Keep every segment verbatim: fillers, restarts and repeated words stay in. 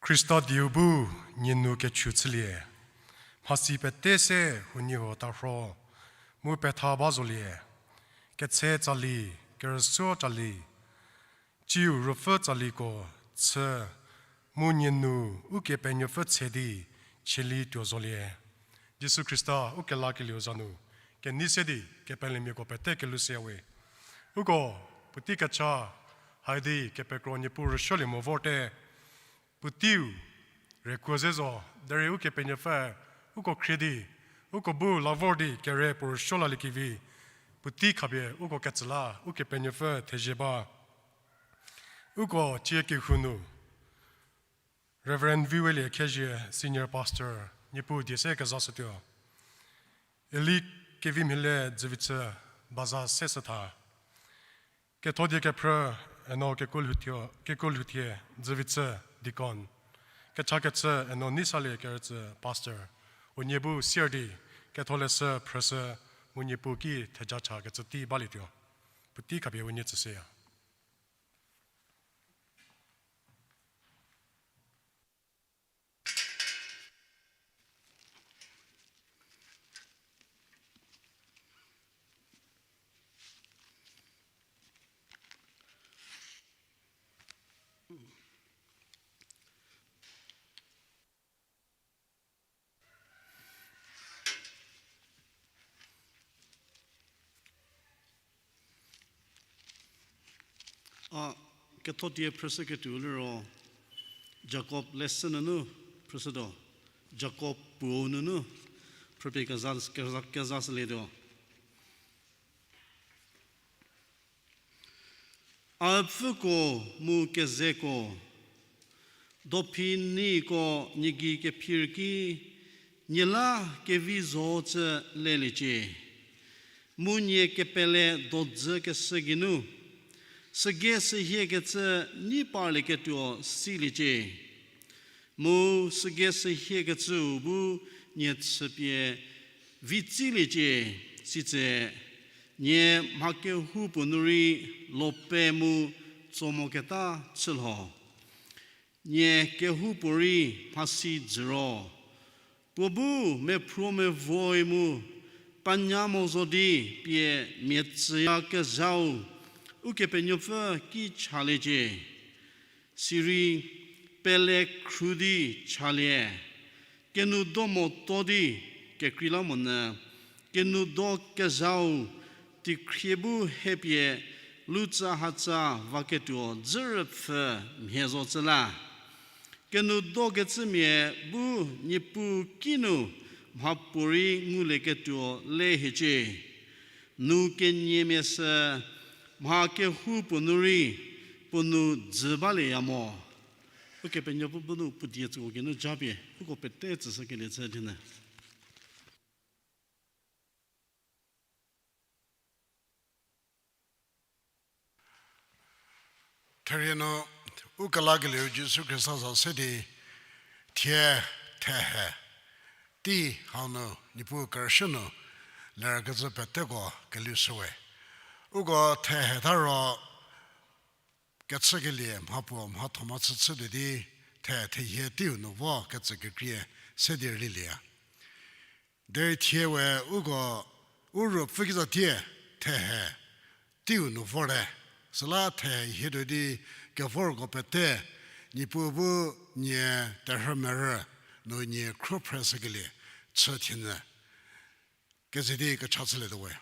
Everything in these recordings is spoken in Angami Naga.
Khrista dieu bu nie nu kechu chülie. Mhasi pete se huoniehuo tarho, mu petha ba zolie. Ketshe tsali, kerüsuo tsali, tsiu ruopfü tsaliko chü, mu nie nu Ukepenuopfü tshe di cheli tuo zolie. Jisu Khrista ukelakelieu za nu, kenei se di kepelemiako pete kelhou shüyawe. Uko puotei kecha, haidi kepekro Niepuu rüsuolie mo vorte, puoteiu rekuo ze zo, derei Ukepenuopfü uko khrie di, uko bu la vor di kere puo rüsuo laliekevi, puotei khapie uko ketsü la Ukepenuopfü thezie ba. Uko cie kehou nu, Reverend Viwelie Khezhie, Senior Pastor, Niepuu die se kezashütuo. Eli Kevimhielie Dzüvichü, baza se shütha. Kethodie kephrü, eno Kekuolhouthie, Kekuolhouthie Dzüvichü, Deacon. Kechakechü, eno Neisalie Kerütsü, Pastor. Unie bu sier di, ketholeshü phrüshü, mu Niepuu ki theja chakecü tei balietuo. Puotei khapie unie tsüshüya. A kethodie phrüshüketuo liro, Jakob lesson nunu phrüshütuo, Jakob puo nunu phrüpie keza, keza, kezashülietuo. A pfüko mu kezeko, dophi neiko nie gei kephir ki, nie la kevi zo cü leliecie. Mu nie kepele dodzü keshü geinu, sügei sühiekecü nei parlieketuo siliecie. Mu sügei sühiekecüu bu nie chüpie vitsiliecie, sitse nie mha kehoupuo nu rei lope mu tso moketa chülho. Nie kehoupuorei mhasi dzüro, puo bu mephruo mevoe mu panya mo zo di pie mia tsüyakezhau Ukepenuopfü ki chaliecie. Sirei pele khru di chalie, kenou do moto di kekreilamonyü, kenou do kezhau teikhrie bu hepie lutsa hatsa vaketuo dzürüpfü mhie zo cü la. Kenou dokecümia bu Niepuu kinu mhapuorei ngulieketuo le hiecie. Nou keniemia sü mha kehoupuo nu rei puo nu dzü balieya mo. Ukepenuopfü bu nu puo die tsüko geinu japie uko pete tsüshükelie chü di nyü. Therie nu, ukelakelieu Jisu Khrista za se di thie thehe tei hau nu Niepuu kerüshü nu lerkecü peteko kelhou shüwe. Uko thehe tha ro kechükelie mhapuo mhathomhachü chütuo di the thehie teiu nu vo kecü kekrie se di rülieya. Derei thie we uko u ruopfü kizatie thehe teiu nu vorte. Süla thehe hietuo di kevorko pete Niepuu bu nie terhü merü nu nie khruohi phreshükelie chü thienyü. Keze di kecha chülietuo we.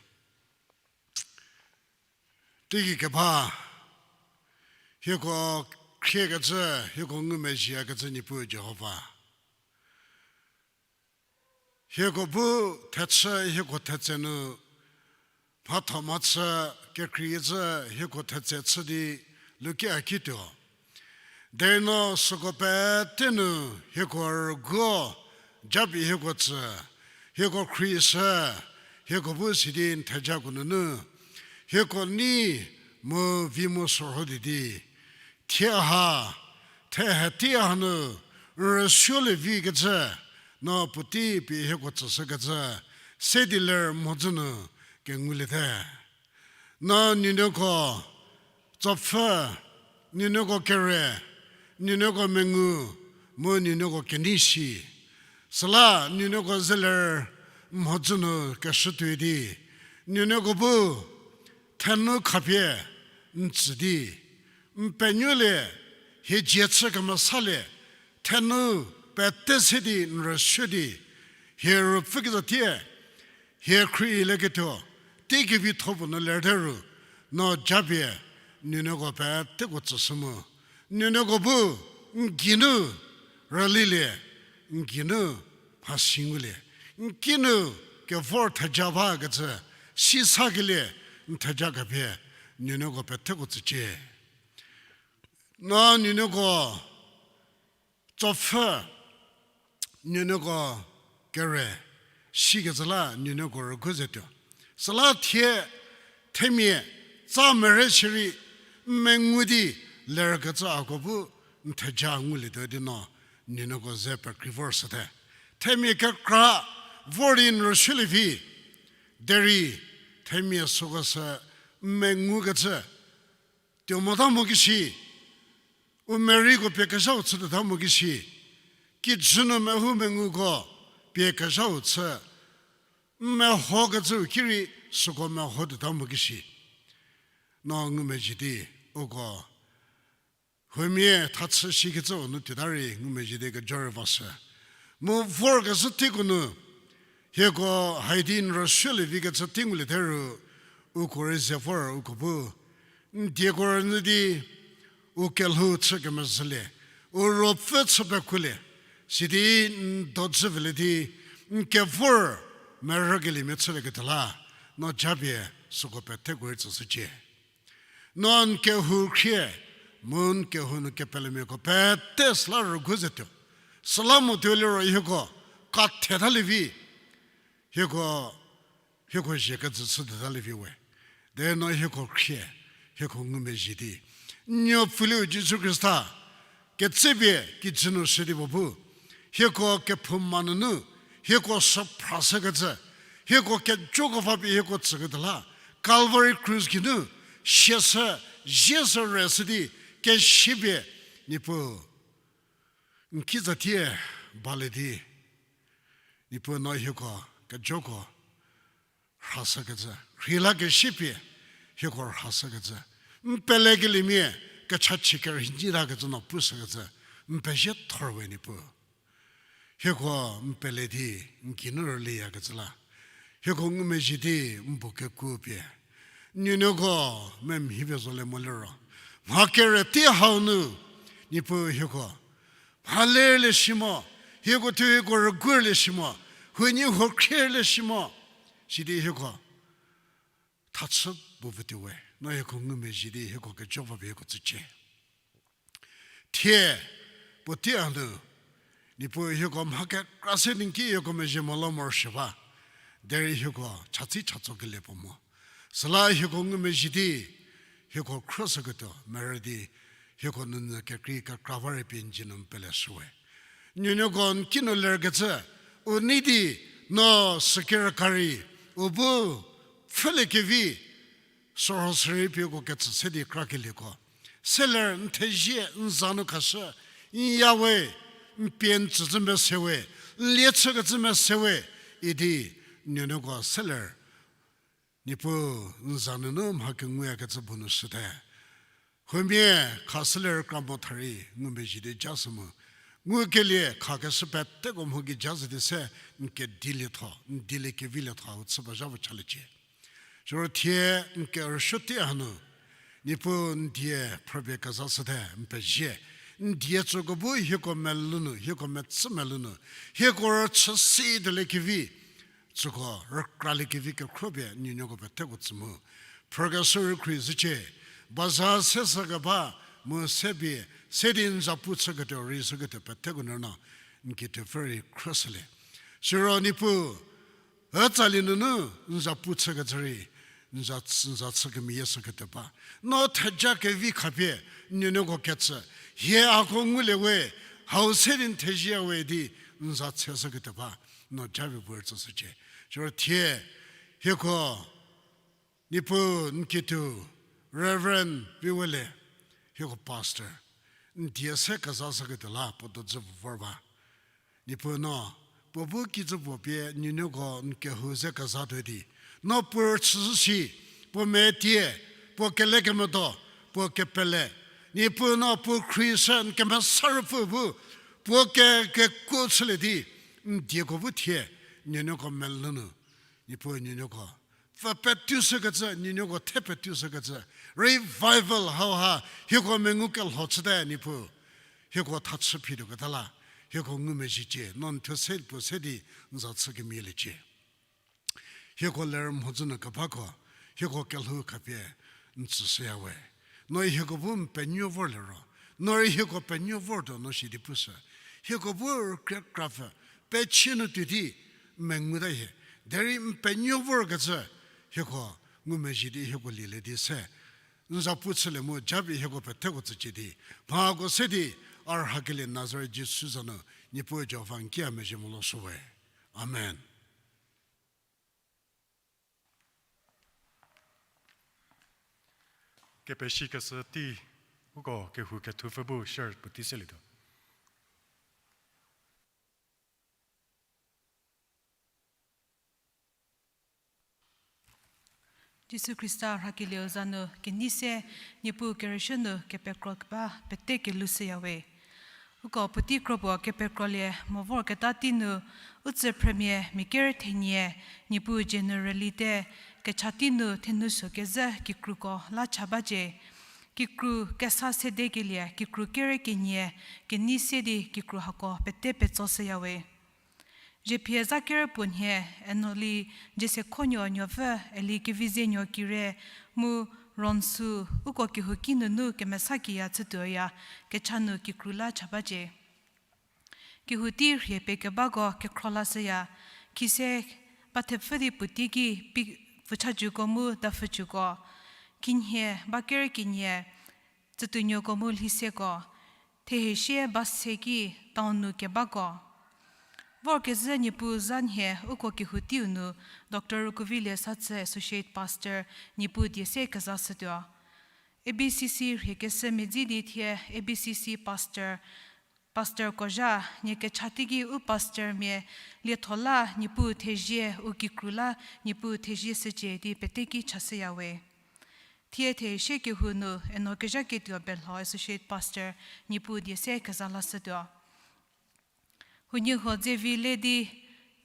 Teigei keba, hieko khriekecü, hieko ngumezhiekecü Niepuu Jihova. Hieko bu thechü hieko thetse nu mhathomhachü kekreikecü hieko thetse chü di luki a kituo. Derei no süko pete nu hieko rüguo japie hieko tsü, hieko khrieshü, hieko bu sidi n thejako nunu hieko nei mu vi mu sorho di di thie ha, thehe tei hanu n rüsuolie vikecü, no puotei pie hieko tsüshükecü se di ler mhodzü nu kenguliete. No nuonuoko tsopfü, nuonuoko kere, nuonuoko mengu, mu nuonuoko kenei shi. Süla nuonuoko zeler mhodzü nu keshü tuoi di, nuonuoko bu thenou khapie n tsü di, n penuolie, hie dzie chü kemesalie, thenou pete se di n rüsuo di, hie ruopfü kezha tie, hie khrielieketuo, teikevitho puo nu ler te ru, no japie, nuonuoko peteko tsüshü mu. Nuonuoko bu, n geinu, rülilie, n geinu, mhasi ngulie, n kinu, kevor theja bakecü, sisakelie, n theja khapie, nuonuoko peteko tsücie. No nuonuoko, tsopfü, nuonuoko kere, sikecü la nuonuoko rügu zetuo. Süla thie, themia, tsa mere shierei, n mengu di, lerkecü hako bu, n theja ngulietuo di no, nuonuoko ze pekrei vor shüte. Themia kekra, vor di n rüsuolie vi, derei, themia süko sü, n mengukecü, tuo mota mo kishi, u meriko pie kezhau chütuota mo kishi, kijü nu mehoumenguko pie kezhau chü, n mehokecüu ki rei süko mehotuota mo kishi. No ngumezhie di, uko, huomia thachü shikecüu nu tuota rei ngumezhie di kejo rei vashü. Mu vorkezhü teiko nu, hieko haidi n rüsuolie vikecü tei ngulie te ru, uko rei ze vor uko bu, n dieko rünyü di, u kelhou chü kemezhülie, u ruopfü chü pekuolie, sidi n dojü vilie di, n kevor merükeliemia chülieketuo la, no japie süko peteko rei tsüshücie. No n kehou khrie, mu n kehou nu kepelemiako pete süla rügu zetuo. Süla mo tuo liro hieko, kathetalie vi, hieko, hieko zhie kejü chütuotalie vi we. Derei no hieko khrie, hieko ngumezhie di, n nuopfüliu Jisu Khrista, ketsepie kijü nu shü di puo bu, hieko kephouma nunu, hieko sü phrashükecü, hieko kejoko va pie hieko tsüketuo la, Calvary Krus geinu, siashü, zieshü reshü di, kesipie, Niepuu, n ki zatie balie di, Niepuu no hieko kejoko rhashükecü, rheilakesipie hieko rhashükecü, n pelekeliemia kechachie kerhei nyitakecü no pushükecü, n pezie thor we Niepuu. Hieko n pele di n geinu rüliyakecü la, hieko ngumezhie di n bu kekuo pie, nuonuoko memhie pie zolie mo liro, mha kere tei hau nu, Niepuu hieko mha lerlie shi mo, hieko thuo hieko rügulie shi mo, huoniehuo khrielie shi mo, sidi hieko thachü bu vütuo we, no hieko ngumezhie di hieko kejo va pie hieko tsücie. Thie, puotei hanu, Niepuu hieko mha kekra se di n ki hieko mezhie mo la morosuo ba, derei hieko chatsi chatsokelie puo mo. Süla hieko ngumezhie di, hieko khruoshüketuo merü di, hieko nunyü kekrei kekra ba rei pie n dzie nu n peleshü we. Nuonuoko n ki nu lerkecü, u nei di, no sükerüka rei, u bu pfhüliekevi, sürho sürei pie uko ketsü se di krakelieko, seler n thezie n za nu khashü, n ya we, n pie n tsüzhü mese we, n lie chükecü mese we, idi nuonuoko seler, Niepuu, n za nunu mha kenguyakecü bu nu shüte. Huomia khashülie rükra mo tha rei ngumezhie di ja shü mu, ngukelie khakeshü peteko mho gei ja shü di se, n kedilietho, n dieliekevi lietho u chü ba zha vo chaliecie. Siro thie n kerüsuo tei hanu, Niepuu n die phrüpie kezashüte n pezie, n die tsüko bu hieko melou nu, hieko metsü melou nu, hieko rüchü si tuoliekevi, tsüko rükraliekevi kekhro pie nuonuoko peteko tsü mu. Phrükeshü rükhrei zhücie, baza se sükeba, mu se pie, se di n za pu chüketuo rei shüketuo peteko nu no, n kituopfü rei khruoshülie. Siro Niepuu, ütsali nunu n za pu chükecü rei, n za, n za chü kemeyie shüketuo ba. No theja kevi khapie, nuonuoko ketsü, hie hako ngulie we, hau se di n thezieya we di, n za cheshüketuo ba. No japie bu rütsüshücie. Siro thie, hieko, Niepuu n kituo, Reverend Viwele, hieko pastor, n die se kezashüketuo la puo dojü vor ba. Niepuu no, puo bu kijü puo pie nuonuoko n kehou ze kezatuo di, no puo rüchüshü shi, puo metie, puo kelekemedo, puo kepele. Niepuu no puo khrieshü n kemesa ruopfü bu, puo ke, kekuo chülie di, n dieko bu thie, nuonuoko melou nu. Niepuu nuonuoko pfü petuoshükecü, nuonuoko the petuoshükecü, revival hauha, hieko mengu kelho chüte Niepuu. Hieko thachü phituoketa la, hieko ngumezhiecie, no n thuo se puo se di n za chü kemieliecie. Hieko ler mhodzü nu kebako, hieko kelhou khapie n tsüshüya we. No hieko bu n penuo vorlie ro, no rei hieko penuo vortuo no shi di pushü. Hieko bu rükrie krapfü, pechie nu tuo di, menguta hie. Derei n penuo vorkecü, hieko ngumezhie di hieko lielie di se n zapu chülie mu japie hieko peteko tsücie di, mhako se di, a rhakelie Nazaret Jisu za nu, Niepuu Jihova n ki a mezhie mo lo shü we. Amen. Kepeshikeshü tei, uko kehou kethupfü bu share puotei selietuo. Jisu Khrista rhakelieu za nu kenei se, Niepuu kerüshü nu kepekro keba pete kelushüya we. Uko puotei kro puo kepekrolie mo vorketa tei nu, u tsü phrümia mia ker thenie, Niepuu generally te, kecha tei nu thenou suo kezhü kikruko la cha bacie. Kikru kesa sedekelie, kikru ker kenie, kenei se di kikru hako pete petsoshüya we. Zhiephie za ker puo nhie, Enoli Jiesekhonuo Nuopfü, Eli Kevizenuo Kire, mu Ronsu, uko kehouki nunu kemesa kiya chütuoya, kecha nu kikru la cha bacie. Kehou tei rhie pie kebako kekhro lashüya, khise ba thepfü di puotei ki pi-, pfüchajüko mu dapfüjüko, khinhie ba ker kenie, tsütuonuoko mu lhiseko, thehiesie ba se ki town nu kebako. Vorkezhü Niepuu za nhie uko kehou teiu nu, Doctor Rukuvilie Satsü Associate Pastor Niepuu die se kezashütuo. A B C C rhiekeshü medzi di thie A B C C Pastor, Pastor Kozha, nie kecha teiki u pastormia lietho la Niepuu thezie, u kikru la Niepuu thezie shücie di peteki chashüya we. Thie thehiesie kehou nu Eno Kezhaketuo Belho Associate Pastor Niepuu die se keza lashütuo. Huoniehuo dze vi le di,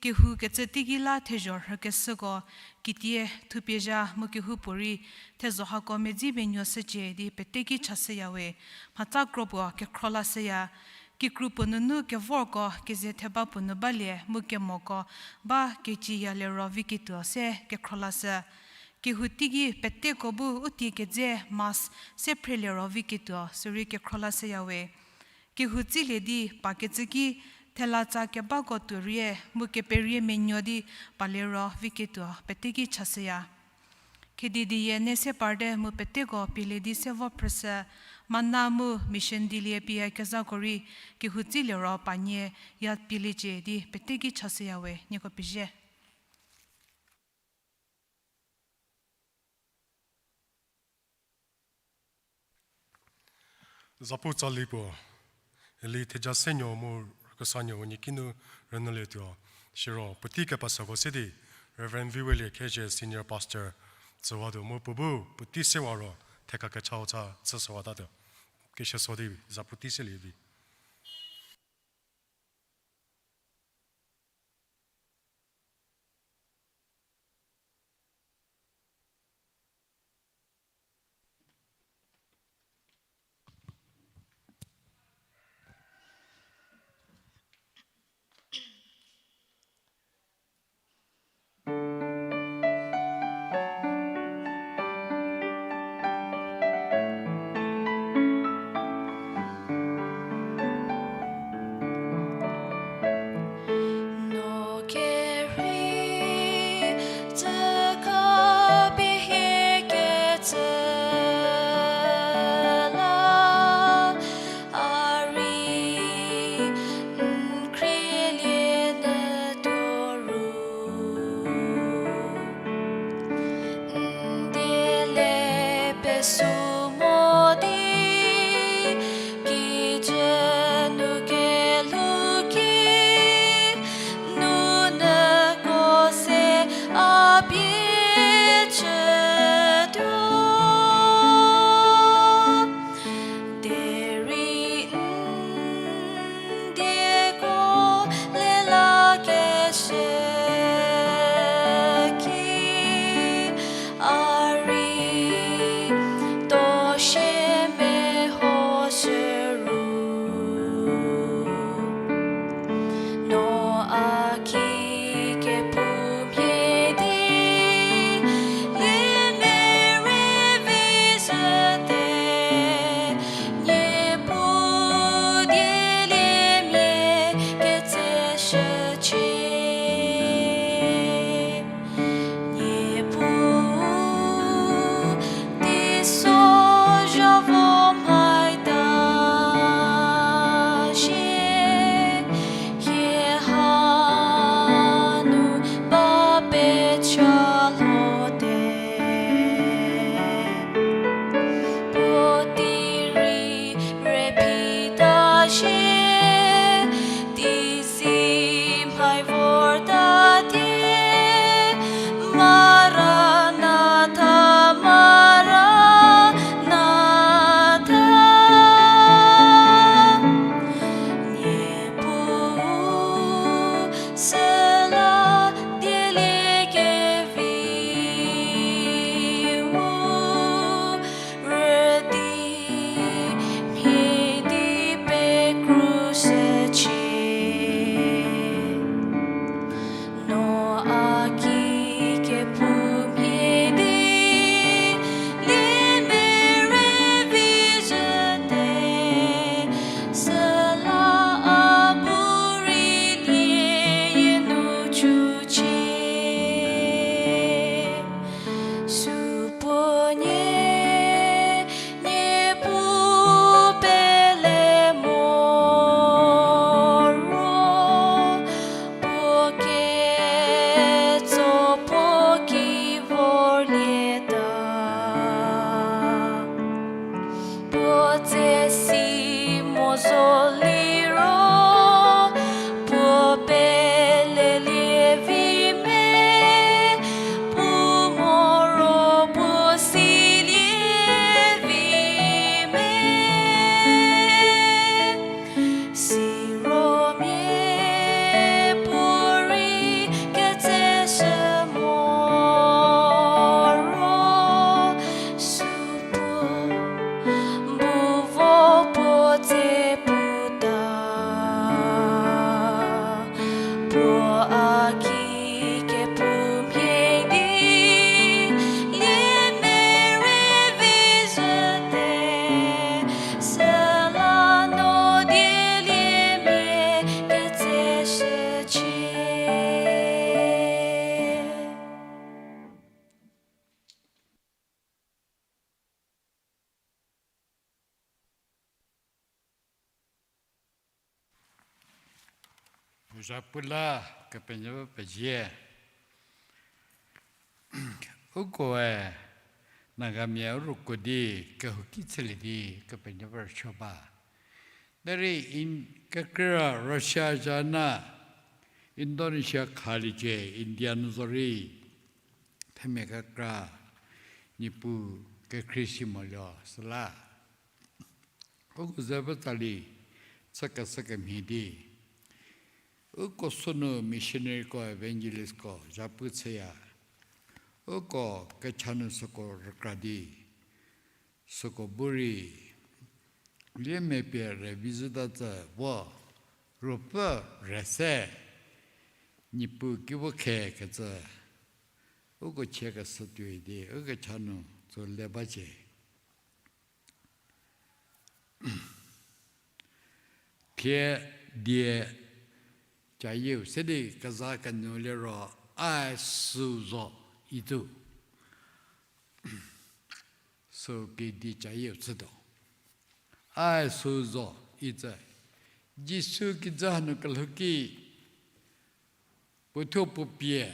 kehou kecü teiki la thezho rhükeshüko, kitie thupiezha mu kehoupuorei thezho hako medzi menuo shücie di peteki chashüya we, mhatsa kro puo kekhro lashüya, kikru puo nunu kevorko keze theba puo nu balie mu kemoko ba keciya liro viketuo se kekhro lashü. Kehou teiki peteko bu u tie kedze mask se phrelie ro viketuo sürei kekhro lashüya we. Kehou tsilie di pakecü ki thelatsa kebako tuorie mu keperie menuo di palie ro viketuo peteki chashüya. Khedi dieyie ne se parte mu peteko pielie di se vo phrüshü, Manna mu Mission dilie pie kezhako rei kehou tsilie ro panie ya pieliecie di peteki chashüya we, nieko pezie. Zapu tsali puo, Eli Thejasenuo mu Rükesanuo unie kinu rünyülietuo, siro puotei kepesako se di, Reverend Viwelie Khezhie Senior Pastor tsüwatuo mu puo bu puotei sewa ro theka kechau cha chüshüwatatuo. Keshüso di zapu tei selie vi. Puo a ki kephoumhie di, lie merei vi zhüte, süla no die lie mia ketseshücie. Zhapu la Kepenuopfü pezie. Ukoe Nagamia u ruko di kehouki chülie di Kepenuopfü rüsuo ba. Derei in-, kekreira Russia, China, Indonesia khaliecie, India nu zorei themia kekra Niepuu kekhrie si moluo süla uko ze pfü tsali chükeshü kemhie di uko sünu missionaryko, evangelistko zhapu chüya. Uko kecha nu süko rükra di süko bu rei lie mia pie rei vi zhüta tsü vo, ruopfü rei se Niepuu ki vo khekecü uko chiekeshü tuoi di ukecha nu tsü le bacie. Thie die cayieu se di keza kenyü liro, a süu zo, itu. Süu pie die cayieu chütuo. A süu zo, itsü. Jisu kijü hanu kelhou ki puothuo puo pie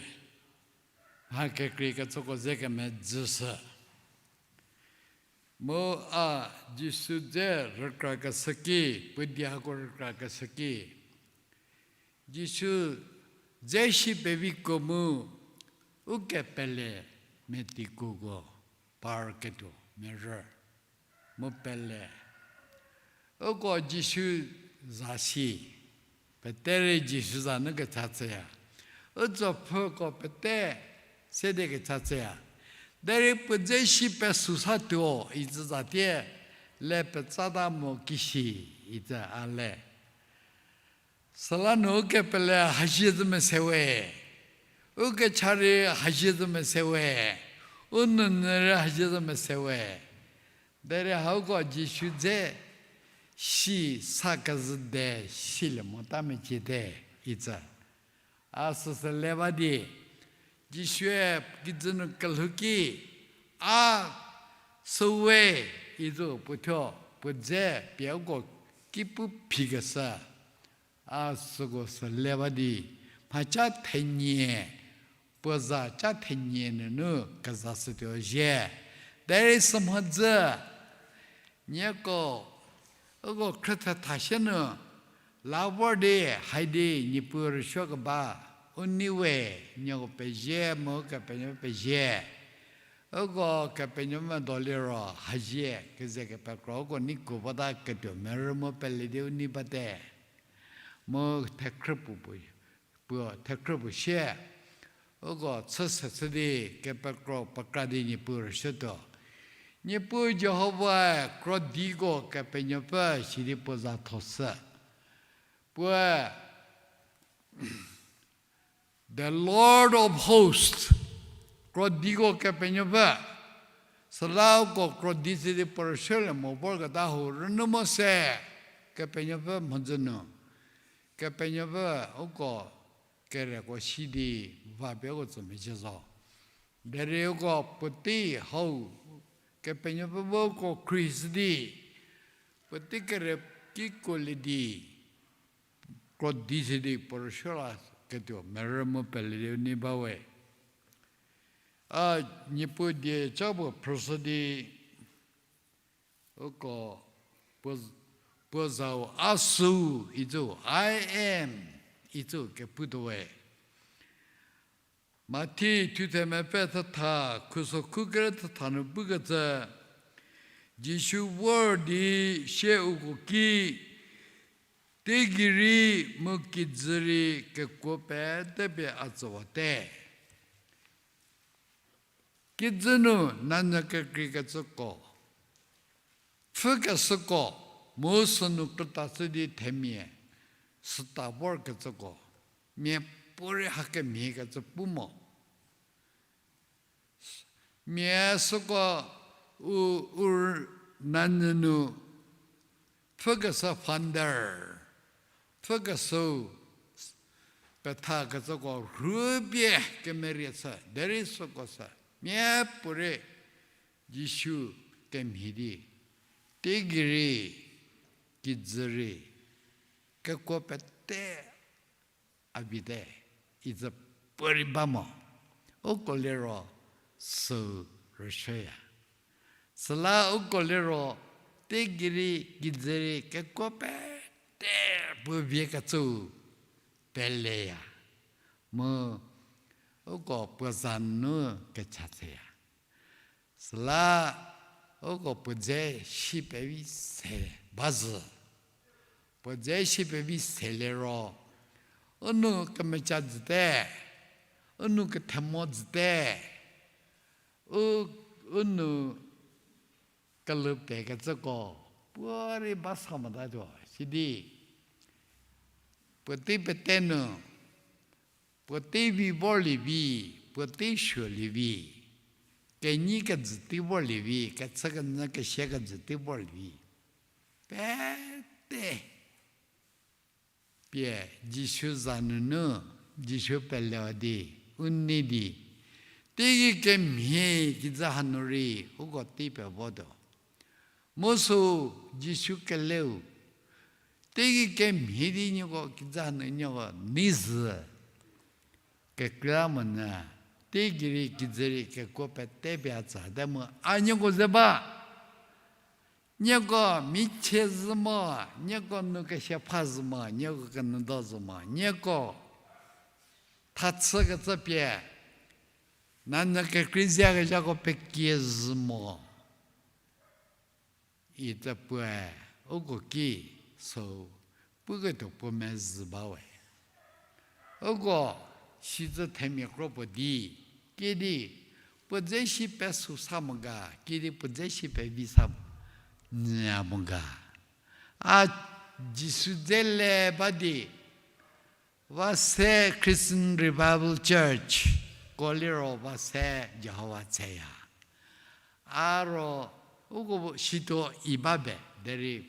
mha kekreikecüko ze kemedzüshü. Mu a Jisu dze rükrakeshü ki, puo die hako rükrakeshü ki, Jisu dze si peviko mu u kepele metikuoko par ketuo merü mu pele. Uko Jisu za si, pete rei Jisu za nu kecha chüya. U tsopfüko pete se di kecha chüya. Derei puo dze si pesü sa tuo itsü za tie, le petsata mo kisi itsü a le. Süla nu u kepele hazie zü mese we. U kecha rei hazie zü mese we. U nounyü rei hazie zü mese we. Derei hauko Jisu dze si sa kezhü de silie mota meciete itsü. A süsü le ba di, Jisue kijü nu kelhou ki, a süu we, izo puothuo, puo dze pie uko ki pu phikeshü. A süko sü le ba di, mhaca thenie, puo za ca thenie nunu kezashütuo zhie. Derei sü mhodzü, nieko, uko khrüthetha sie nu, la vor di, haidi, Niepuu rüsuo keba, u nei we, nieko pezie, mu Kepenuopfü pezie. Uko Kepenuopfü doliro, hazie, keze kepekro, uko neiko bata ketuo merü mu pele di u nei bate. Mu thekhrü puo, puo, puo thekhrü puo sie, uko chü se chü di kepekro pekra di Niepuu rüsuotuo. Niepuu Jihovae krodiko Kepenuopfü sidi puo za thoshü. Puoe, The Lord of hosts, krodiko Kepenuopfü. Süla uko krodi sidi puo rüsuolie mo vorketa hau rünyü mo se, Kepenuopfü mhodzü nu. Kepenuopfü uko kereko si di va pie uko tsü mecie zo. Derei uko puotei hau Kepenuopfü bu uko khrieshü di, puotei kere kiko lie di, krodi sidi puo rüsuo la ketuo merü mu pele di u nei ba we. A Niepuu die ca puo phrüshü di, uko puo, puo zau a süu itsü, I am itsü kepu tuo we. Mathi thuthe mepfü thetha, khuso khu kere thetha nu pukecü, Jisu vor di sie uko ki, teigei rei mu kijü rei kekuo pete pie a tsüwate. Kijü nu nanyü kekreikecüko, pfhükeshüko, mu sünu krüta chü di themia süta vorkecüko, Miapuorei hakemhie kecü pu mo. Mia süko u, u nanyü nu pfhükeshü founder, pfhükeshü petha kecüko rhupie kemerie chü, derei süko sü miapuorei Jisu kemhie di, teigei rei, kijü rei, kekuo pete a vite, icü puorei ba mo. Uko liro süu rüsuoya. Süla uko liro teigei rei, kijü rei, kekuo pete puo vie kecüu peleya. Mu uko puo za nu kecha chüya. Süla uko puo dze si pevi se ba zhü. Puo dze si pevi se liro, u nou kemeca jüte, u nou kethemo jüte, u, u nou kelüpekecüko puorei ba sa motatuo. Sidi puotei pete nu, puotei vi vorlie vi, puotei suolie vi, kenyi kejü tei vorlie vi, kechükenyü kesia kejü tei vorlie vi, pete pie Jisu za nunu, Jisu pelewa di, u nei di, teigei kemhie kijü hanu rei uko tei pevotuo. Mu süu Jisu keleu, teigei kemhie di nieko kijü hanu nieko nei zhü kekreilamonyü, teigei rei kijü rei kekuo pete pie a tsüte mu a nieko ze ba. Nieko michie zhü mo, nieko nou kesia pha zhü mo, nieko kenyüdo zhü mo, nieko thachükecü pie nanyü kekrei ziakezhako pekie zhü mo. Ite puoe uko ki süu puketuo puo mezhü ba we. Uko sicü themia kro puo di, kidi puo dze si pesü sa mo ga, kidi puo dze si pevi sa nyü mo ga. A Jisu dze le ba di, va se Christian Revival Church ko liro va se Jihova tseya. A ro uko situo i ba be derei,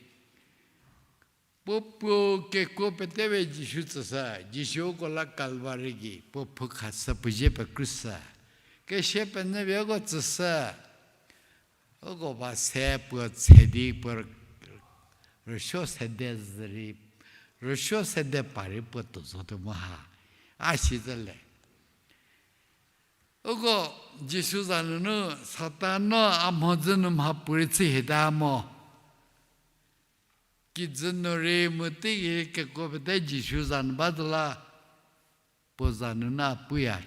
puo puo kekuo pete we Jisu tsüshü, Jisu uko la Kalvari gei puo phou khashü puo zie pekrushü. Kesia penyü pie uko tsüshü. Uko va se puo tse di puo rüsuo sede zhü rei, rüsuo sede pa rei puo tuo zotuo mu ha, a si zhü le. Uko Jisu za nunu Satan no a mhodzü nu mha puorei chü hieta mo. Kijü nu rei mu teigei kekuo pete Jisu za nu ba zhü la, puo za nunu a puya.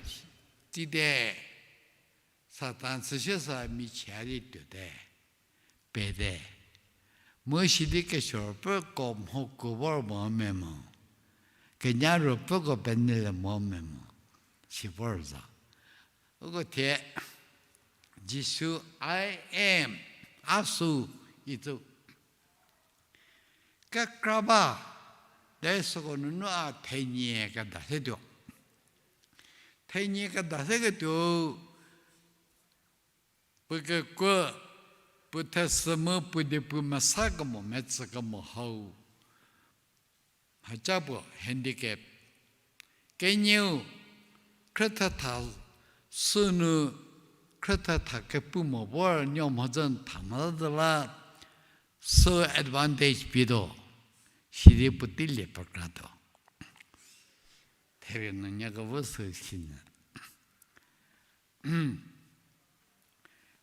Tsite, Satan chüsie sa michie di tuote, pete. Mu sidi kesuo ruopfüko mhokuo vor mo me mo, kenya ruopfüko penyülie mo me mo, si vor za. Uko thie, Jisu, I am, a sü, itsu kekra ba, de süko nunu a thenie keda setuo. Thenie keda seketuo, puo kekuo, puo thesü mu puo diepu mesa kemo metsü kemo hau, mhaca puo handicap. Kenieu, khrüthetha sünu, khrüthetha kepu mo vor nuo mhodzü tha mo zhü la, sü advantage pietuo, sidi puotei lie pekratuo. Therie nu nie kevo sü sinyü.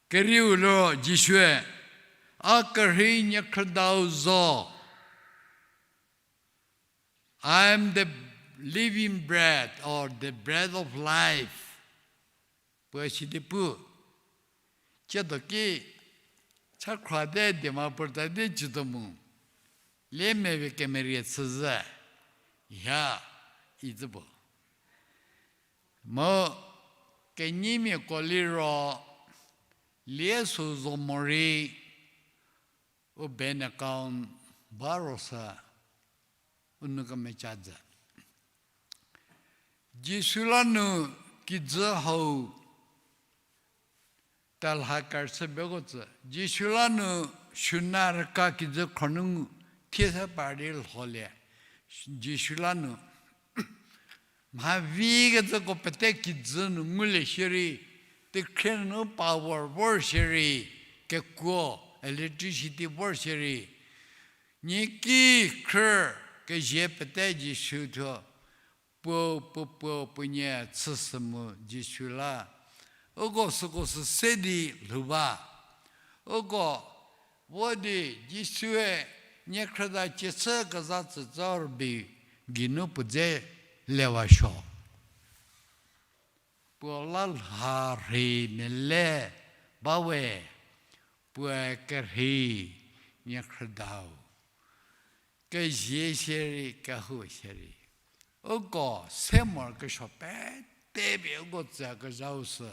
Kerieu liro Jisue, a kerhei niekhrüdau zo. I am the living bread or the bread of life. Puoe sidi pu. Tsiedo ki, cha khrate diema puo ta di jütuo mu, lie mevie kemerie chüzhü, ha, izü puo. Mu kenyimiako liro, lie sü zo morei, u bank account ba ro sü, u nou kemeca jü. Jisu la nu kijü hau talha kerüchü beko tsü. Jisu la nu suna rüka kijü khro nu ngu thie se par di lholie. Jisu la nu mha vi kecüko pete kijü nu ngulie shierei, tekhrie nu power vor shierei, kekuo, electricity vor shierei, nie ki khrü kezie pete Jisu thuo, puo, puo, puo, puo nie chüshü mu Jisu la. Uko süko sü se di lhou ba. Uko vo di Jisue niekhrüda ciechü keza tsütsü rübei geinu puo dze lewa suo. Puo la lha rhei mele bawe, puoe kerhei niekhrüdau. Kezie shierei, kehou shierei. Uko se morokesuo pete pie uko tsüyakezhau sü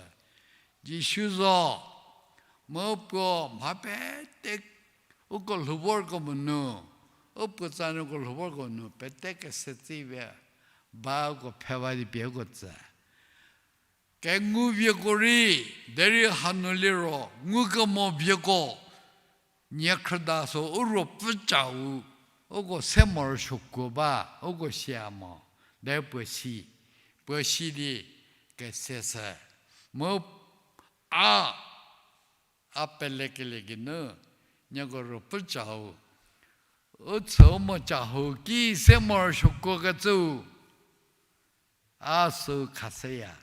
Jisu zo, mu puo mha pete uko lhou vorkemo nu, u puotsa nuko lhou vorkemo nu, pete kese tsüpie, ba uko phewa di pie uko tsü. Kengu vieko rei, derei hanu liro, ngukemo vieko, niekhrüda sü u ruopfü cau, uko se morosuokuo ba, uko sia mo, derei puo si, puo si di kese sü. Mu a, a pelekelie geinu, nieko ruopfü cau, u chü u mo cau ki se morosuokuo kecüu, a süu khashüya.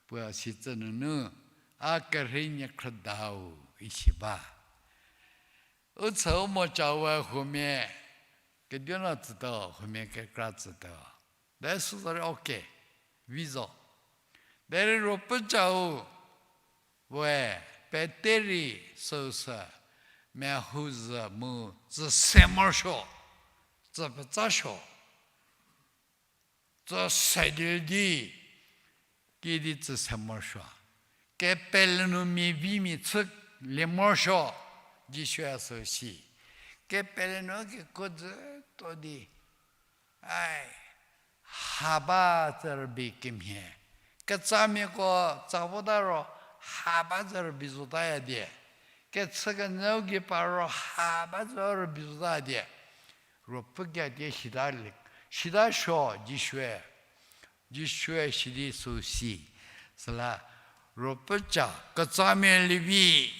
Puo sicü nunu, a kerhei niekhrüdau isi ba. U chü u mo caue huomia, kediu no tsütuo, huomia kekra tsütuo. De süzorei okay, vi zo. Derei ruopfü cau we, pete rei süu sü, mehou zhü mu, tsü se morosuo, tsü petsa suo. Tsü se di di, kidi tsü se morosuo. Kepele nu mia vi mia chülie morosuo, Jisue süu si. Kepele nu kekuo dzütuo di, ai, ha ba tsü rübei kemhie. Ketsamiako tsa vota ro, ha ba tsü rübei zotaya die. Kechükenyüu gei pa ro ha ba tsü rübei zotaya die. Ruopfü ki a die sita le, sita suo Jisue. Jisue sidi süu si. Süla ruopfü ca ketsamia lievi,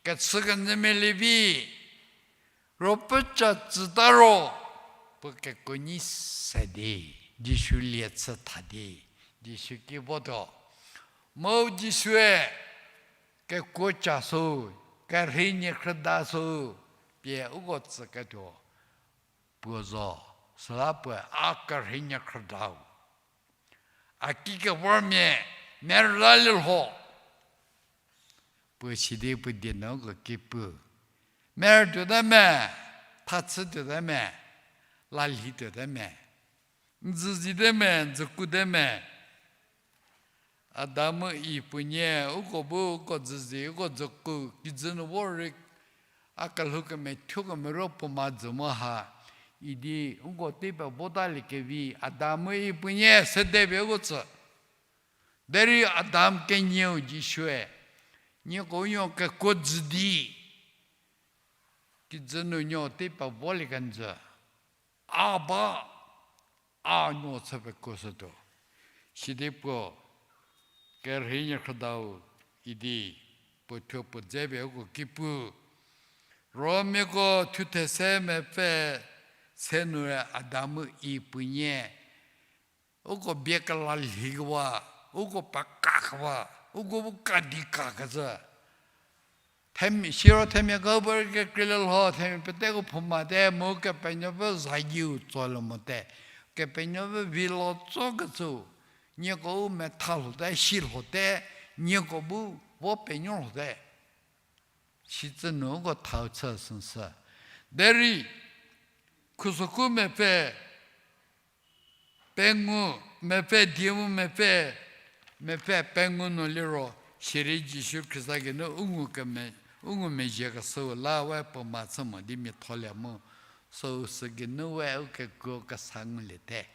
kechükenyümia lievi, ruopfü ca tsüta ro, puo kekuo nyi se di, Jisu lie chü tha di, Jisu ki votuo. Mu Jisue kekuo ca sü, kerhei niekhrüda sü, pie uko tsüketuo puo zo, süla puoe a kerhei niekhrüdau. A ki kevormia, merüla lielho. Puo sidi puo die nuko ki pu. Merü tuote me, thachü tuote me, lalhi tuote me, n dzü zite me, n dzü kute me. Adam mu Iv puonie, uko bu uko dzü zi, uko dzü ku, kijü nu vo rei, a kelhou kemethuo kemero puo ma dzü mo ha, idi uko tei pe votaliekevi, Adam mu Iv puonie sede pie uko tsü. Derei Adam kenieu Jisue, nieko nuo kekuo dzü di, kijü nu nuo tei pe volie kenjü. A ba, a nuo chü pekuo shütuo. Sidi puo, kerhei niekhrüdau idi, puo thuo puo dze pie uko ki pu. Romiako thuthe se mepfü se nu Adam mu Iv puonie, uko bie kelalhikewa, uko pekakewa, uko bu kadikakecü. Themia, siro themia kau bu rei kekreilie lho, themia peteko phoumate, mu Kepenuopfü zayieu tsolie mote. Kepenuopfü vilo tsokecüu, nieko u metha lhote, si lhote, nieko bu vo penuo lhote. Sicü nu uko thau chü süsü. Derei, khusoku mepfü, pengou, mepfü die mu mepfü, mepfü pengou nu liro, sirei Jisu Khrista geinu u ngu keme, u ngumezhiekeshüu la we puo ma chü mo di miatholie mu, süu sü geinu we u kekuo kesa nguliete.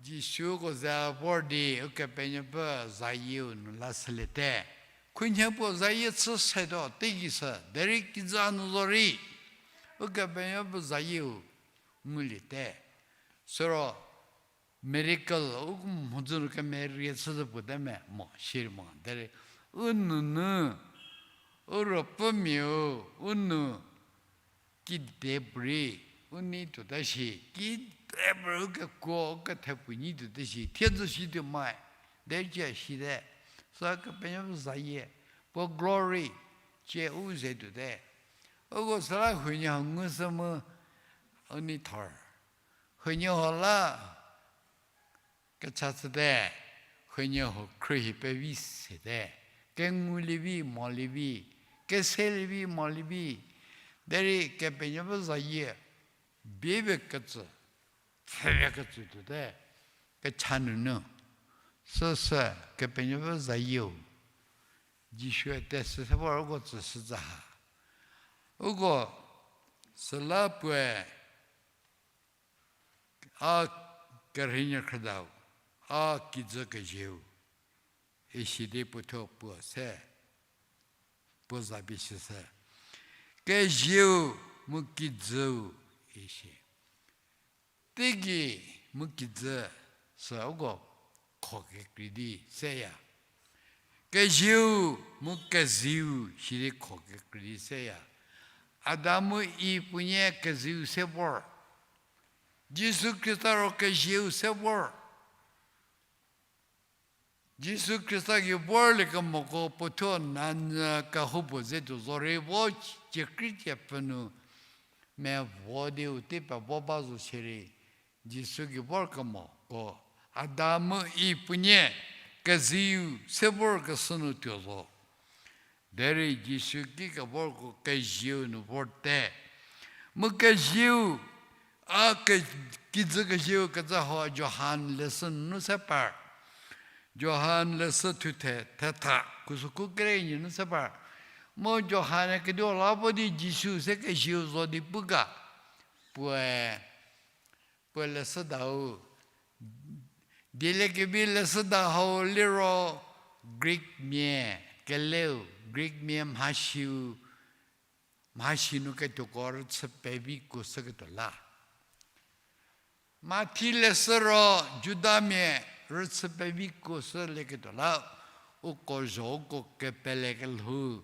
Jisu uko ze vor di Ukepenuopfü zayieu nu la shüliete. Khunhie puo zayie chü setuo teigei sü, derei kijü nu zorei Ukepenuopfü zayieu nguliete. Siro miracle, u mhodzü nu kemerie chüzü puo te me mo, shirei mo. Derei u nunu, u ruopfümiau, u nu, kide puorei, u nei tuota shi, kide puorei u kekuo, u kethepu nyi tuota shi, thiedzü shi tuo mae, derei cie shite, sü Kepenuopfü zayie, puo glory, cie u ze tuote. Uko süla huoniehuo ngu sü mu, u nei thor. Huoniehuo la, kecha chüte, huoniehuo khruohi pevi sete, kengulie vi molie vi, keselie vi molie vi, derei Kepenuopfü zayie, bie kecü, pfhüpie kecü tuote, kecha nunu, süsü Kepenuopfü zayieu, Jisue tesü se vor uko tsüshü zü ha. Uko süla puoe, a kerheinuo khrüdau, a kijü kezieu, isi di puothuo puo se, puo za pie sishü. Kezieu mu kijüu isi. Teigei mu kijü sü uko kho kekrei di seya. Kezieu mu kezieu sidi kho kekrei di seya. Adam mu Iv puonie kezieu se vor. Jisu Khrista ro kezieu se vor. Jisu Khrista gei vorliekemoko puothuo nanyü kehoupuo ze tuo zorei vo, ciekrei cie pfü nu mevo di u tei pevo ba zo shierei, Jisu gei vorkemoko Adam mu Iv puonie kezieu se vorkeshü nu tuo zo. Derei Jisu ki kevorko kezieu nu vorte. Mu kezieu, a ke-, kijü kezieu kecü hau Johan leshü nunu se par. Johan leshü thuthe, thetha, khusükhu kerei nunu se par. Mu Johan-e kediu la vo di Jisu se kezieu zo di pu ga. Puoe, puo leshüdau. Dieliekevi leshüda hau liro Greek mia keleu, Greek mia mhasiu, mhasi nu ketuoko rüchü pevi kuoshüketuo la. Mathi leshü ro Judamia rüchü pevi kuoshülieketuo la, uko zho uko kepele kelhou,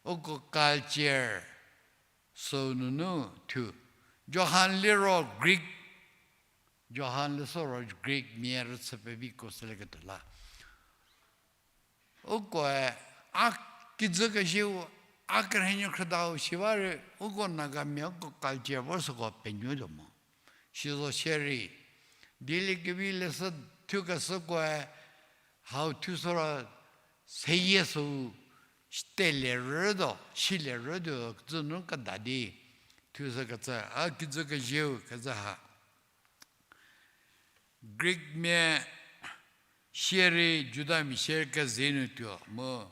uko culture, süu nunu thu. Johan liro Greek, Johan leshü ro Greek mia rüchü pevi kuoshülieketuo la. Ukoe, a kijü kezieu, a kerheinuo khrüdau shi ba rei, uko Nagamia uko culture vo süko penuotuo mo. Sizo shierei, Dieliekevi leshü thukeshükoe, hau thushü ro seyie süu, telie rütuo, silie rütuo, kecü nu keda di, thushükecü, a kijü kezieu kecü ha. Greek mia shierei Judamia shierei keze nu tuo mu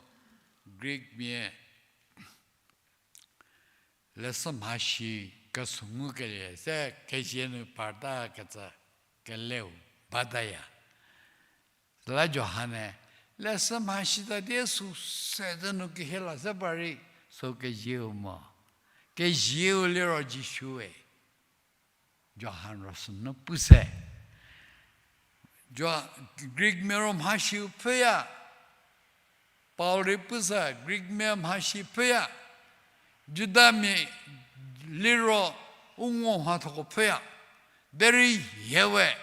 Greek mia leshü mhasi kesü ngukelie se kezie nu partakecü keleu bataya. Süla Johan-e, leshü mhasi ta die süu se zü nu kehie la se par rei, süu kezieu mo. Kezieu liro Jisu-e. Johan ro sünu pu se. Jo-, Greek mia ro mhasiu pfhüya. Paul rei pu sü Greek mia mhasi pfhüya. Judamia liro u ngo mhathoko pfhüya. Derei hie we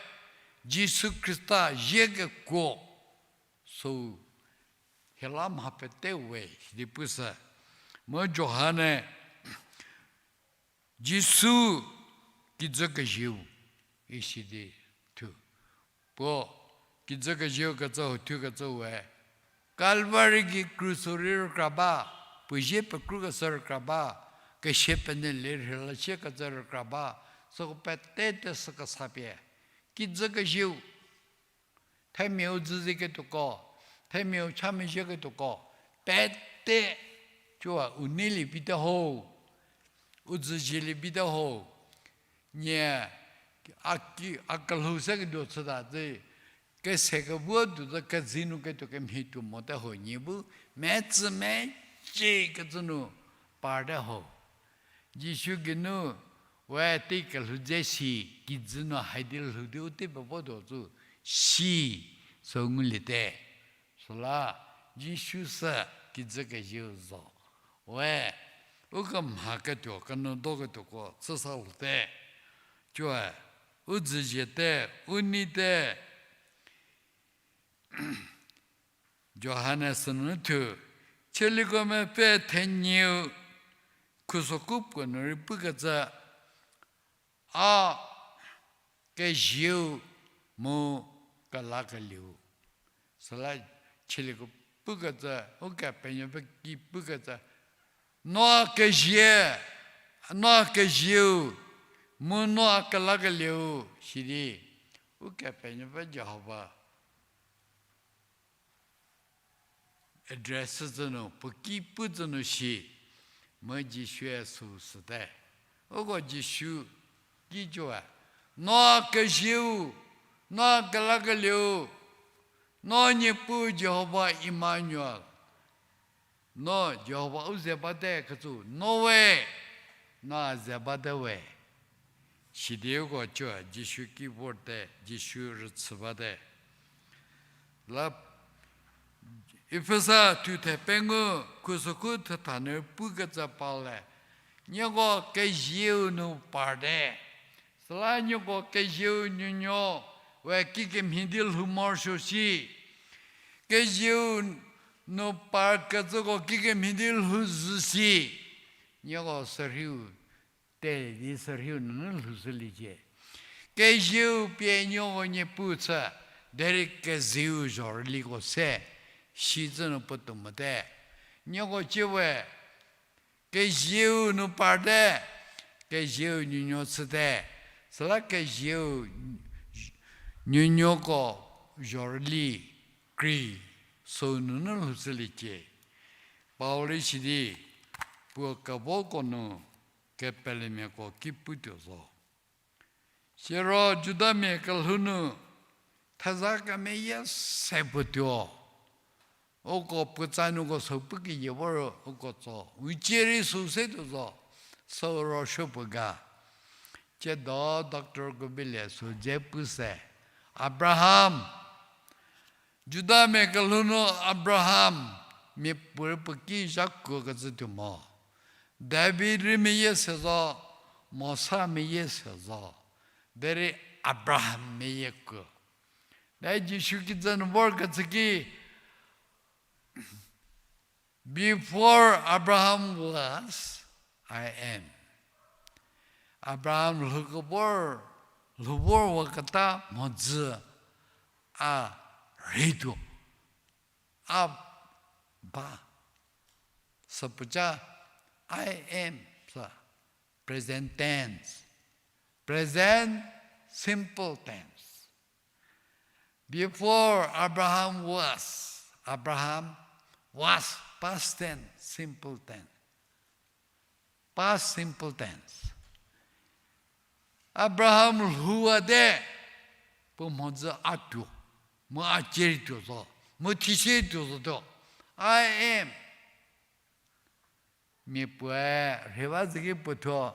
Jisu Khrista zie kekuo süu hie la mha pete we sidi pu sü. Mu Johan-e Jisu kijü kezieu isi di thu. Puo kijü kezieu kecü hau thukecü we, Kalvari gei krus-u rei rükra ba, puo zie pekrukeshü rükra ba, kesia penyülie rheilacie kecü rükra ba, süko pete teshü kesa pie. Kijü kezieu, themiau dzüzieketuoko, themiau chamezhieketuoko, pete, cua u neilie vite ho, u dzüzielie vite ho, nie a ki, a kelhou se ketuo chüta zi, kese kevuo tuo zü kezei nu ketuo kemhie tuo mote ho nyi bu, metsü mecie kecü nu parte ho. Jisu geinu, we tei kelhou dze si, kijü nu hai di lhou di u tei pevo tuo zü si, sü nguliete. Süla, Jisu sü kijü kezieu zo. We, u kemha ketuo, kenuo do ketuoko, chüsa lhote. Cüe, u dzüziete, u neite, Johanes nunu thu, chieliko mepfü thenieu, khusoku puo nu rei pukecü, a kezieu mu kelakelieu. Süla chieliko pukecü, Ukepenuopfü ki pukecü, no a kezie, no a kezieu, mu no a kelakelieu, sidi, Ukepenuopfü Jihova address cü nu, puo ki pu zü nu shi, mu Jisue süu süte. Uko Jisu ki cüe, no a kezieu, no a kelakelieu, no Niepuu Jihova Emmanuel, no Jihova u ze bate kecü, no we, no a ze bate we. Sidi uko cü Jisu ki vorte, Jisu rüchü bate. La Efesa thuthe pengou, khusoku thetha nu pukecü Paul-e, nieko kezieu nu parte. Süla nieko kezieu nuonuo, we kikemhie di lhou morosuo shi. Kezieu nu parkecüko kikemhie di lhou zhü shi. Nieko sürhiu, te di sürhiu nunu lhoushüliecie. Kezieu pie nieko Niepuu chü, derei kezeiu zhorüliko se, sicü nu puotou mote. Nieko ciewe, kezieu nu parte, kezieu nuonuo chüte, süla kezieu nuonuoko zhorüli krei sü nunu lhoushüliecie. Paul-e sidi, puo kevoko nu kepelemiako ki putuo zo. Siro Judamia kelhou nu theza kemeyie se puo tuo. Uko puotsa nuko sü pu keyie vor uko tso. Ucie rei sü se tuo zo. Sü ro suo puo ga. Tsiedo doctor ko bilie sü dze pu se. Abraham. Judamia kelhou nu Abraham, miapuorei puo ki zhakuokecü tuo mo. David rei meyie se zo, Mosa meyie se zo. Derei Abraham meyie kuo. Derei Jisu kijü nu vorkecü ki, Before Abraham was, I am. Abraham lhoukebor, lhou vorwaketa mhodzü a rheituo, a ba, süpuoca I am, sa, present tense, present simple tense. Before Abraham was, Abraham was, past tense, simple tense. Past simple tense. Abraham lhouwate, puo mhodzü a tuo, mu a cierei tuo zo, mu thisie tuo zotuo. I am. Mia puoe rheiba zhüki puo thuo,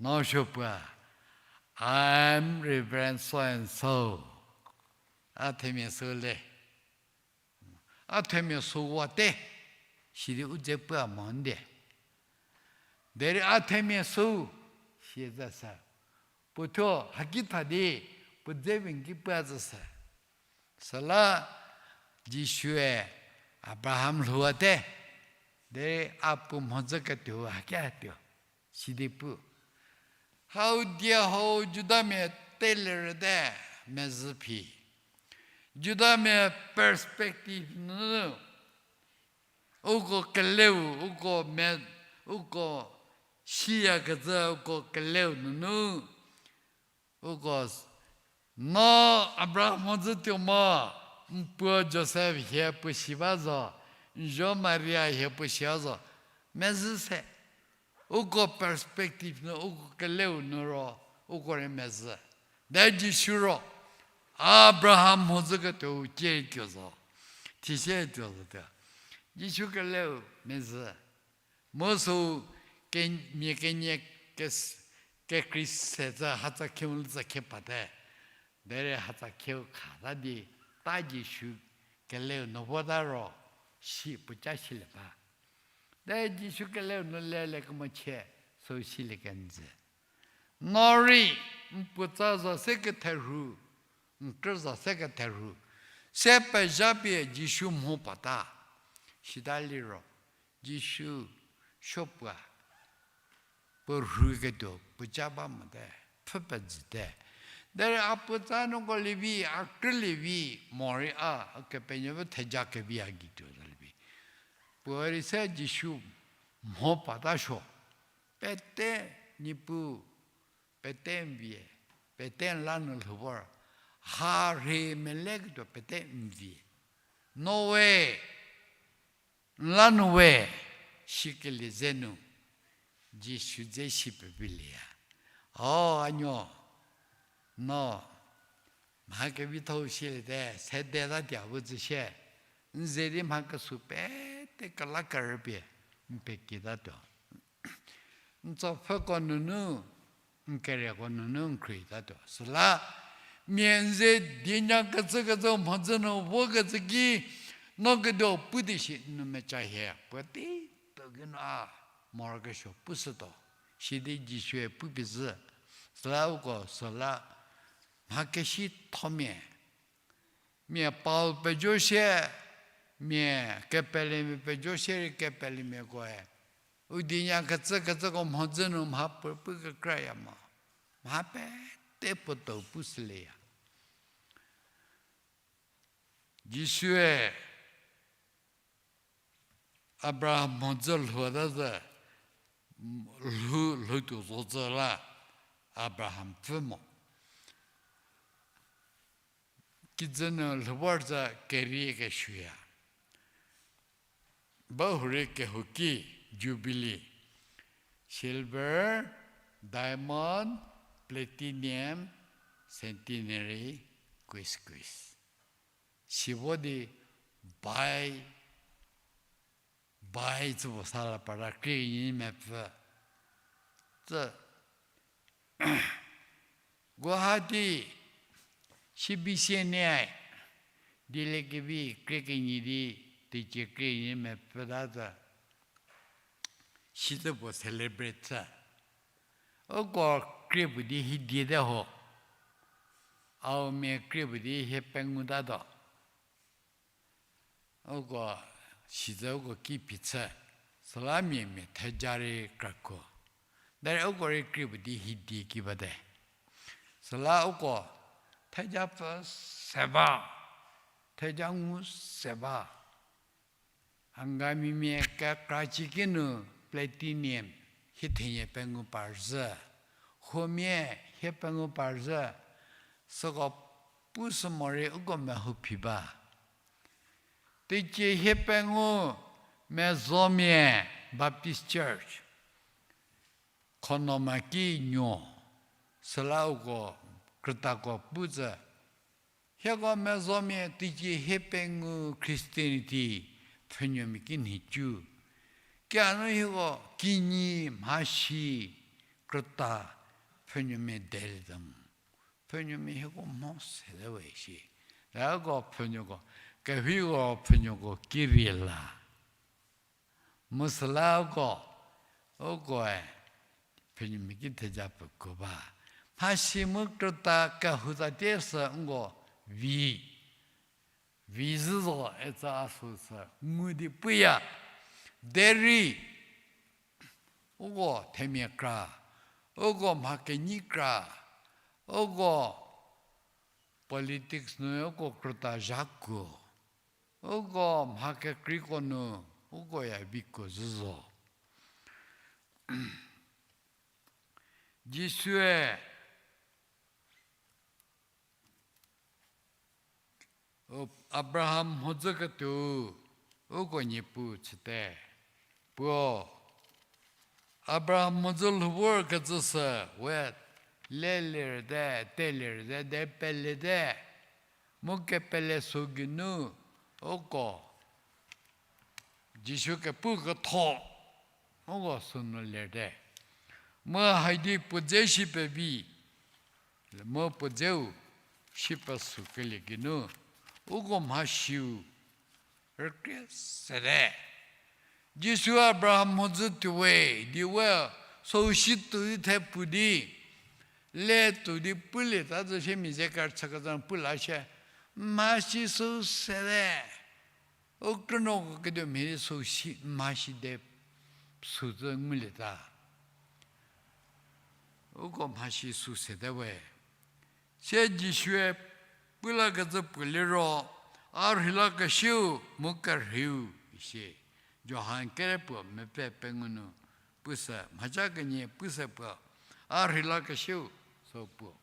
no suo puo, I am Reverend so and so. A themia sü le. A themia süwate, sidi u dze pu a mo ndie. Derei a themia sü, sie zü sü. Puo thuo haki tha di, puo dze vingki pu a zü sü. Süla Jisue Abraham lhouwate, derei a puo mhodzü ketuo haki a tuo, sidi pu. Hau die hau Judamia telerüte mezhü phi. Judamia perspective nunu, uko keleu, uko me, uko siyakecü uko keleu nunu, uko, no Abraham mhodzü tuo mo, n puo Josef hie puo si ba zo, n zuo Maria hie puo si ba zo, mezhü se. Uko perspective nu, uko keleu nu ro, Uko rei mezhü. De Jisu ro, Abraham mhodzü ketuou cie tuo zo. Thise tuo zo tuo. Jisu keleu mezhü. Mu sü ke-, mia kenie kes-, kekrei se tsa hatsa khieu lü tsa khie pate. Derei hatsa khieu kha ta di ta Jisu keleu nu vota ro, si puoca silie ba. De Jisu keleu nu lele kemo chie, sü silie kenjü. No rei, n puotsa za se ketherhu, n krü za se ketherhu, se pezha pie Jisu mho pata. Sita liro, Jisu supuo, puo rhu ketuo puoca ba mote, pfhü pezhüte. Derei a puotsa nuko lievi, a krü lievi, morei a, a Kepenuopfü theja kevi a gei tuo za lievi. Puo rei se Jisu mho pata suo. Pete Niepuu, pete n vie, pete n la nu lhou vor, ha rhei mele ketuo pete n vie. No we, n la nu we, sikelie ze nu, Jisu dze si pevilieya. O, a nuo, no, mha kevitho-u siliete, sede ta tia vo tsü sie, n ze di mha kesuo pete kelakerüpie, n pekitatuo. N tsopfhüko nunu, n kereko nunu n khruohitatuo. Süla, mia n ze dienya kecükecü mhodzü nu vokecü ki, no ketuo pu di shi n nu mecha hie, puotei tuo ki nu a, morokesuo pushütuo. Sidi Jisue pupie zhü. Süla uko, süla, mha kesithomia mia Paul pejo sie, mia kepelemia pejo sie rei kepelemiakoe, u dienya kecükecüko mhodzü nu mha puo pu kekraya mo. Mha pete puo tuo pushülieya. Jisue Abraham mhodzü lhou ta zü, lhou, lhoutuo zo zü la Abraham pfü mo. Kijü nu lhou vor zü kerie kesuoya. Bahurei kehouki jubilee, silver, diamond, platinum, centenary, quiz quiz. Si vo di bai, bai tsüpuo sa la para krie kenyi mepfü. Tsü Guwahati, C B C N I, dieliekevi krie kenyi di, teicie krie kenyi mepfü ta tsü, si tsüpuo celebrate chü. Uko krie puo di hie die te ho. Aomia krie puo di hie pengou tatuo. Uko, sizü uko ki phichü, süla mia mia theja rei krakuo. Derei uko rei krie puo di hie die ki bate. Süla uko, theja pfü se ba, theja ngu se ba. Angamimia kekra ci ki nu platinum hie thenie pengou par zhü. Huomia hie pengou par zhü. Süko pushü morei uko mehou phi ba. Teicie hie pengou mezomia Baptist Church, Khonoma ki nuo, süla uko krütako pu tsü. Hieko mezomia teicie hie pengou Christianity pfhenuomia ki nhicu. Kianu hieko kinyi mhasi krüta pfhenuomia delietuo mu. Pfhenuomia hieko mho sete we shi. Lako pfhenuoko, kehiko pfhenuoko ki rie la. Mu süla uko, ukoe pfhenuomia ki theja puo kuo ba. Mhasi mu krüta kehou tsatie sü nko vi, vi zhü zo etsa a sü sü ngu di puya. Derei uko themia kra, uko mha kenyi kra, uko politics nu uko krüta zhakuo, uko mha kekreiko nu ukoya vikuo zhü zo. Jisue Abraham mhodzü ketuou uko Niepuu chüte. Puo Abraham mhodzü lhou vorkecü sü we lelirte, telirte, de pelete. Mu kepele sü geinu, uko Jisu kepu ketho, uko sünu lirte. Mu haidi puo dze shi pevi, mu puo dzeu shi pesü kelie geinu, uko mhasiu rükrie sete. Jisu Abraham mhodzü tuowe, di we, süu shi tuo di the pu di, le tuo di pulie ta zo shie mia ze kerüchü kezha pu la shie, mhasi süu sete. U krünuoko ketuo mhie di süu shi, mhasi de süu zo ngulie ta. Uko mhasi süu sete we. Sie Jisue pu lakecü puo liro, a rheilakesiu mu kerheiu, isi. Johan kere puo mepfü pengou nu, pushü, mhaca kenie pushü puo, a rheilakesiu, sü puo,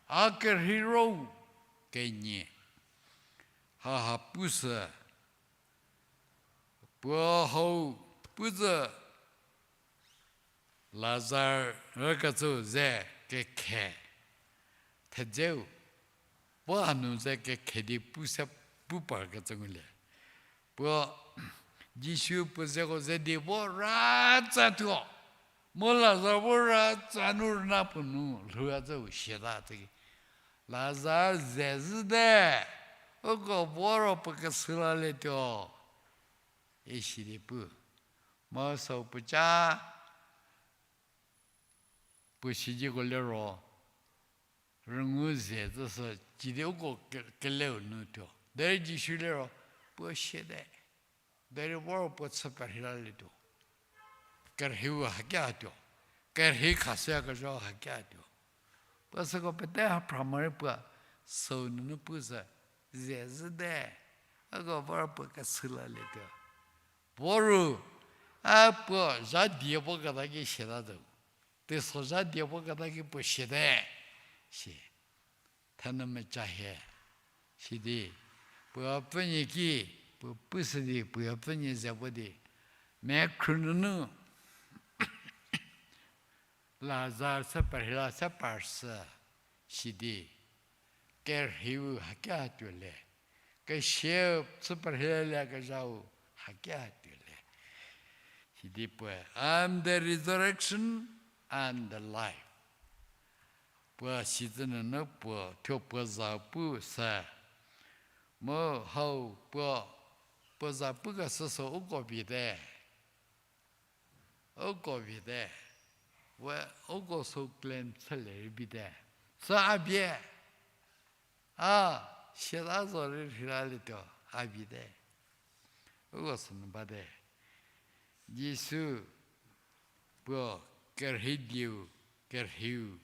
a kerhei ro kenie. Haha pushü, puo hau pu zü Lazar rükecü ze kekhe, thedzeu, puo hanu ze kekhe di pu se pu parkecü ngulie. Puo Jisu puo zeko ze di vo ratsa tuo. Mu Lazar vo ratsa nu rüna puo nu lhou a zeu siata tsüki, Lazar ze zhüte, uko vo ro puo keshü lalietuo, isi di pu. Mu süu puoca puo siezeko liro, rüngu ze zhüshü, cidi uko ke-, keleu nu tuo. Derei Jisu liro, puo siate. Derei vo ro puo chü perhei lalietuo. Kerheiu hakia tuo. Kerhei khashüyakezha hakia tuo. Puo süko pete ha phra morei puo süu nunu pu zü, ze zhüte, uko vo ro puo keshü lalietuo. Vo ru, a puo zha die voketa ki siata zo. Teiso zha die voketa ki puo siate, si. Thenu meca hie, sidi, puo pfünyie ki, puo pushü di, puo pfünyie ze vo di, mekhru nunu Lazar se perheila se parshü, sidi, kerheiu hakia tuo le, kesieu chü perheilalie kezhau hakia tuo le, sidi puoe, I am the resurrection and the life. Puo sizü nunu puo thuo puo za pu se, mu hau puo, puo za pukeshü sü uko viete. Uko viete. We uko sü claim chülie rei bite. Sü a vie. A, siata zo rei rheilalietuo, a viete. Uko sünu bate. Jisu puo kerhei dieu, kerheiu,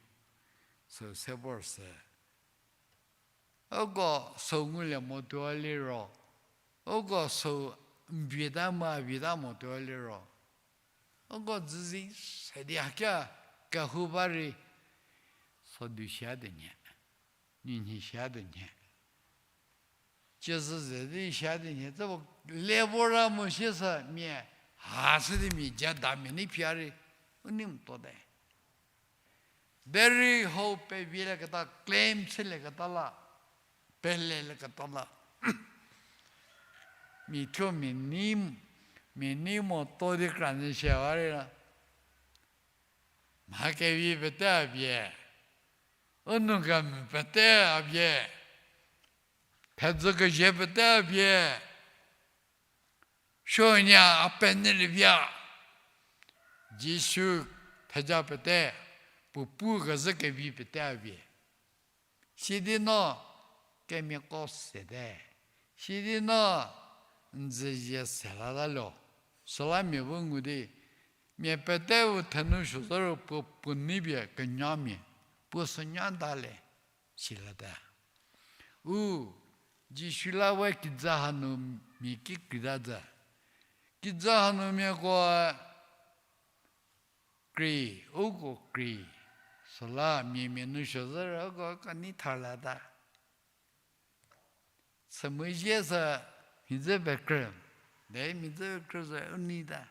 sü se vor sü. Uko sü ngulie motuo liro, uko sü n vieta mu a vieta motuo liro, uko dzüzi se di hakia kehou ba rei, sodu sia di nhie, nunhie sia di nhie, ciezü ze di sia di nhie, tsübo le vora mo sie sü mia ha sü di mia jadamia nei phia rei, u nei motuote. Derei hau pevielieketa, claim chülieketa la, pelelieketa la, mia thuo mia nei, mia nei motuo di kra nyü shie ba rei la, mha kevi pete a vie, u nou kemvü pete a vie, thedzü kezhie pete a vie, suonya a penyülie vi a. Jisu theja pete, puo pu kezhü kevi pete a vie. Sidi no kemiako sete. Sidi no n dzüzie se latalo. Süla mia bu ngu di, mia peteu thenu suo zo ro puo puo nei pie kenyamia, puo sünya dale, silata. U, Jisu la we kijü hanu mia ki krita zü. Kijü hanu miako krei, uko krei, süla mia mia nu suo zo ro uko keni tharlata. Chü mu zie sü mhidzü pekrü, de mhidzü pekrü zo u neita.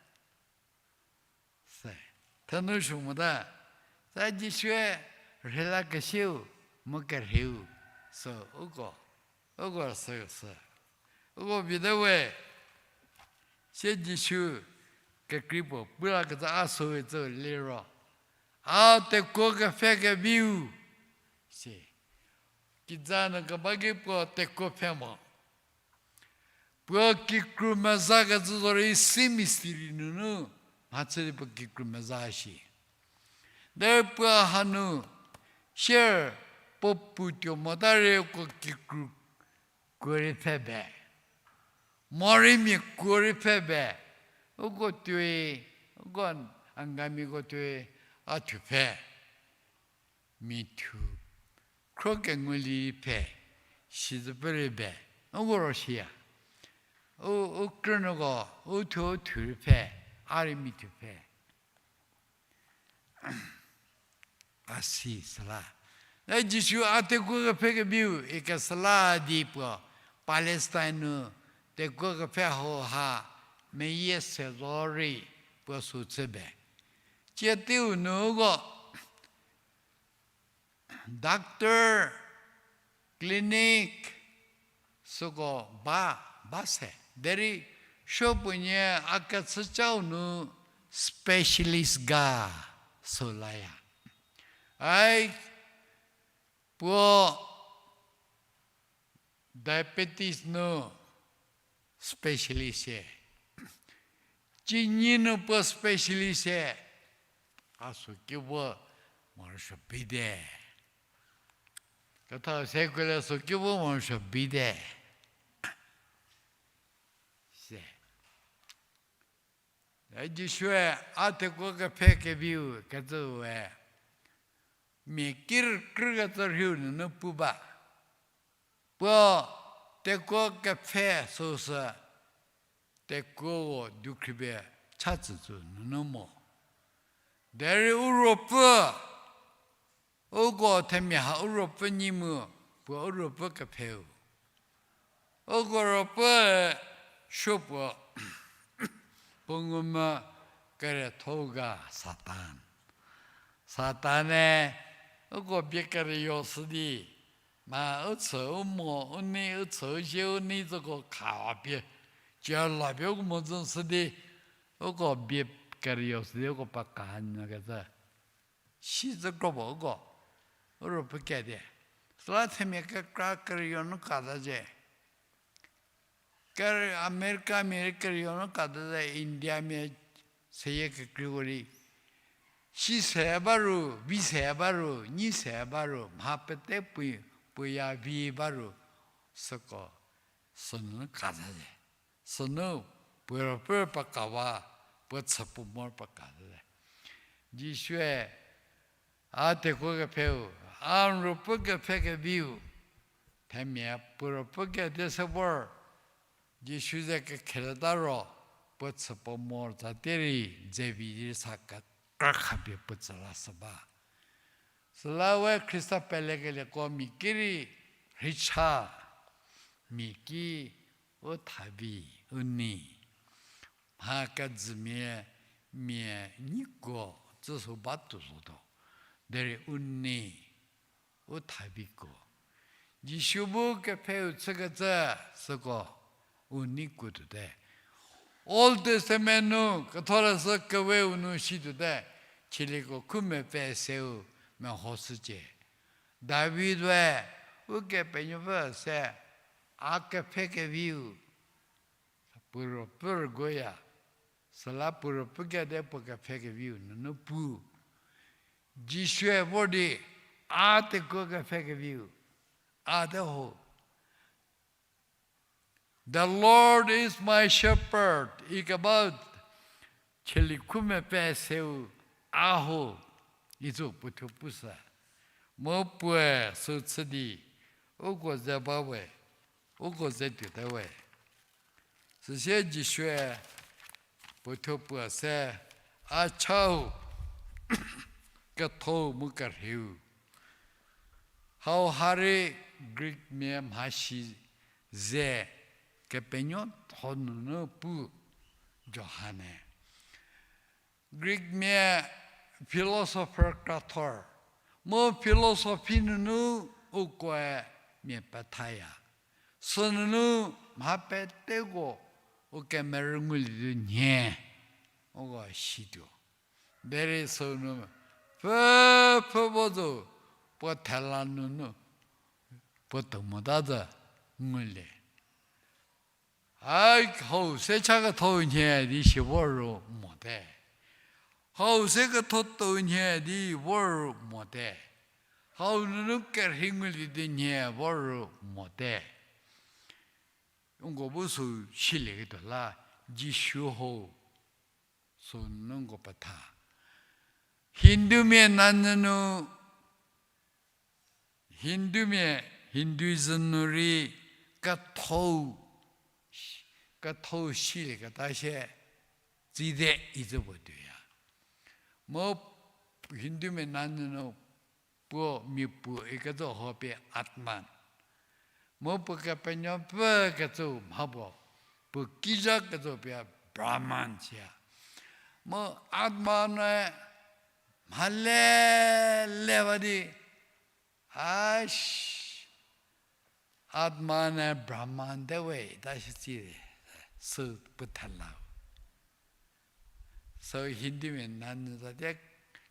Se, thenu suo mota, sa Jisue rhela kesiu, mu kerheiu, sü uko, uko sü sü. Uko vite we, sie Jisu kekrei puo pu lakecü a süu tsü liro, a tekuo kepfhe keviu, si. Kiza nu keba ki puo tekuo pfhe mo. Puo kikru mezakecü zorei si mistiri nunu mhachü di puo kikru meza shi. Derei puo hanu, sier puo pu tuo mota rei uko kikru kuo rei pfhe be. Morei mia kuo rei pfhe be. Uko tuoi, uko Angamiko tuoi, a thu pfhe. Mia thu. Khro kengulie pfhe, sizü pere be. Uko ro siya. U, u krünuoko, u thuo u thu rei pfhe, a rei mia thu pfhe. A si süla. E Jisu a tekuo kepfhe keviu ikeshüla di puo Palestine nu tekuo kepfhe hau ha meyie se zo rei puo sü chü be. Tsie teiu nu uko doctor, clinic, süko ba, ba se. Derei supuonie a kechücau nu specialist ga sü laya. Ai puo diabetes nu specialist se. Cinyi nu puo specialist se. A sü ki vo morosuo bate. Ketha se kele sü ki vo morosuo bate. Se. E Jisue a tekuo kepfhe keviu kecüe, mia ki krükecü rhiu nunu pu ba. Puo tekuo kepfhe süsü, tekuo-u dukhripie cha tsütsü nunu mo. Derei u ruopfü, uko themia ha u ruopfü nyi mu, puo u ruopfü kepfheu. Uko ruopfüe supuo, puo ngumvü kerietho-u ga Satan. Satan-e uko bie kerieu shü di, ma u chü u mo u nei, u chü u zie u nei zoko khapie, cia lapie uko mhodzü shü di, uko bie kerieu shü di uko paka nyü kecü. Sizü kro puo uko, u ruopfü kedi. Süla themia kekra kerieu nu kata ze. Ker-, Americamia rei kerieu nu kata ze, Indiamia seyie kekreiko rei. Si se ba ru, vi se ba ru, nyi se ba ru, mha pete puo, puo ya vi ba ru, süko, sünu kata ze. Sünu, puo ruopfü pakawa, puo chü puo mor paka ze. Jisue, a tekuo kepfheu, a n ruopfü kepfhe keviu, themia puo ruopfü kedi se vor, Jisu ze kekheleta ro, puo chü puo mor tsatie rei, zevi di sa kekra khapie puo tsü lashü ba. Süla we Khrista pelekelieko mia ki rei rheicha, mia ki u thavi, u nei. Mha kejümia, mia nyiko tsü sü ba tuo zotuo. Derei u nei, u thaviko. Jisu bu kepfheu chükecü süko u nei kuo tuote. Old Testament nu ketholeshü keweu nu si tuote, chieliko khu mepfü seu mehoshücie. David-e Ukepenuopfü se a kepfhe keviu, puo ruopfü rüguoya, süla puo ruopfü kedi puo kepfhe keviu nunu pu. Jisue vor di a tekuo kepfhe keviu, a te ho. The Lord is my shepherd, ikeba chielikhu mepfü seu a ho, icü puo thuo pushü. Mu puoe sü chü di, uko ze ba we, uko ze tuote we. Süsie Jisue puo thuo puo se, a chau, ketho mu kerheiu. Hau ha rei Greekmia mhasi ze kepenuotho nunu pu Johan-e. Greekmia philosopher krathor, Mu philosophy nunu ukoe mia pethaya. Sünunu mha peteko u kemerü ngulie di nhie, uko situo. Derei sünu pfü pfü vo zo, puo thela nunu puo tuo mota zo ngulie. A, hau se cha ketho nhie di si vor ru mote. Hau se ketho tuo nhie di vor ru mote. Hau nunu kerhei ngulie di nhie vor ru mote. Uko bu sü silieketuo la, Jisu ho. Sünunu uko petha. Hindumia nanyü nu, Hindumia, Hinduism nu rei ketho, ketho silieketa sie tsite icü puo tuoya. Mu Hindumia nanyü nu puo mia puo ikecü ho pie Atman. Mu puo kepenuopfü kecü mha puo, puo kizha kecü pie Brahman sia. Mu Atman-e mha le lewa di, a, Atman-e Brahman te we ta si tsi, sü puo thelau. Sü Hindumia nanyü za die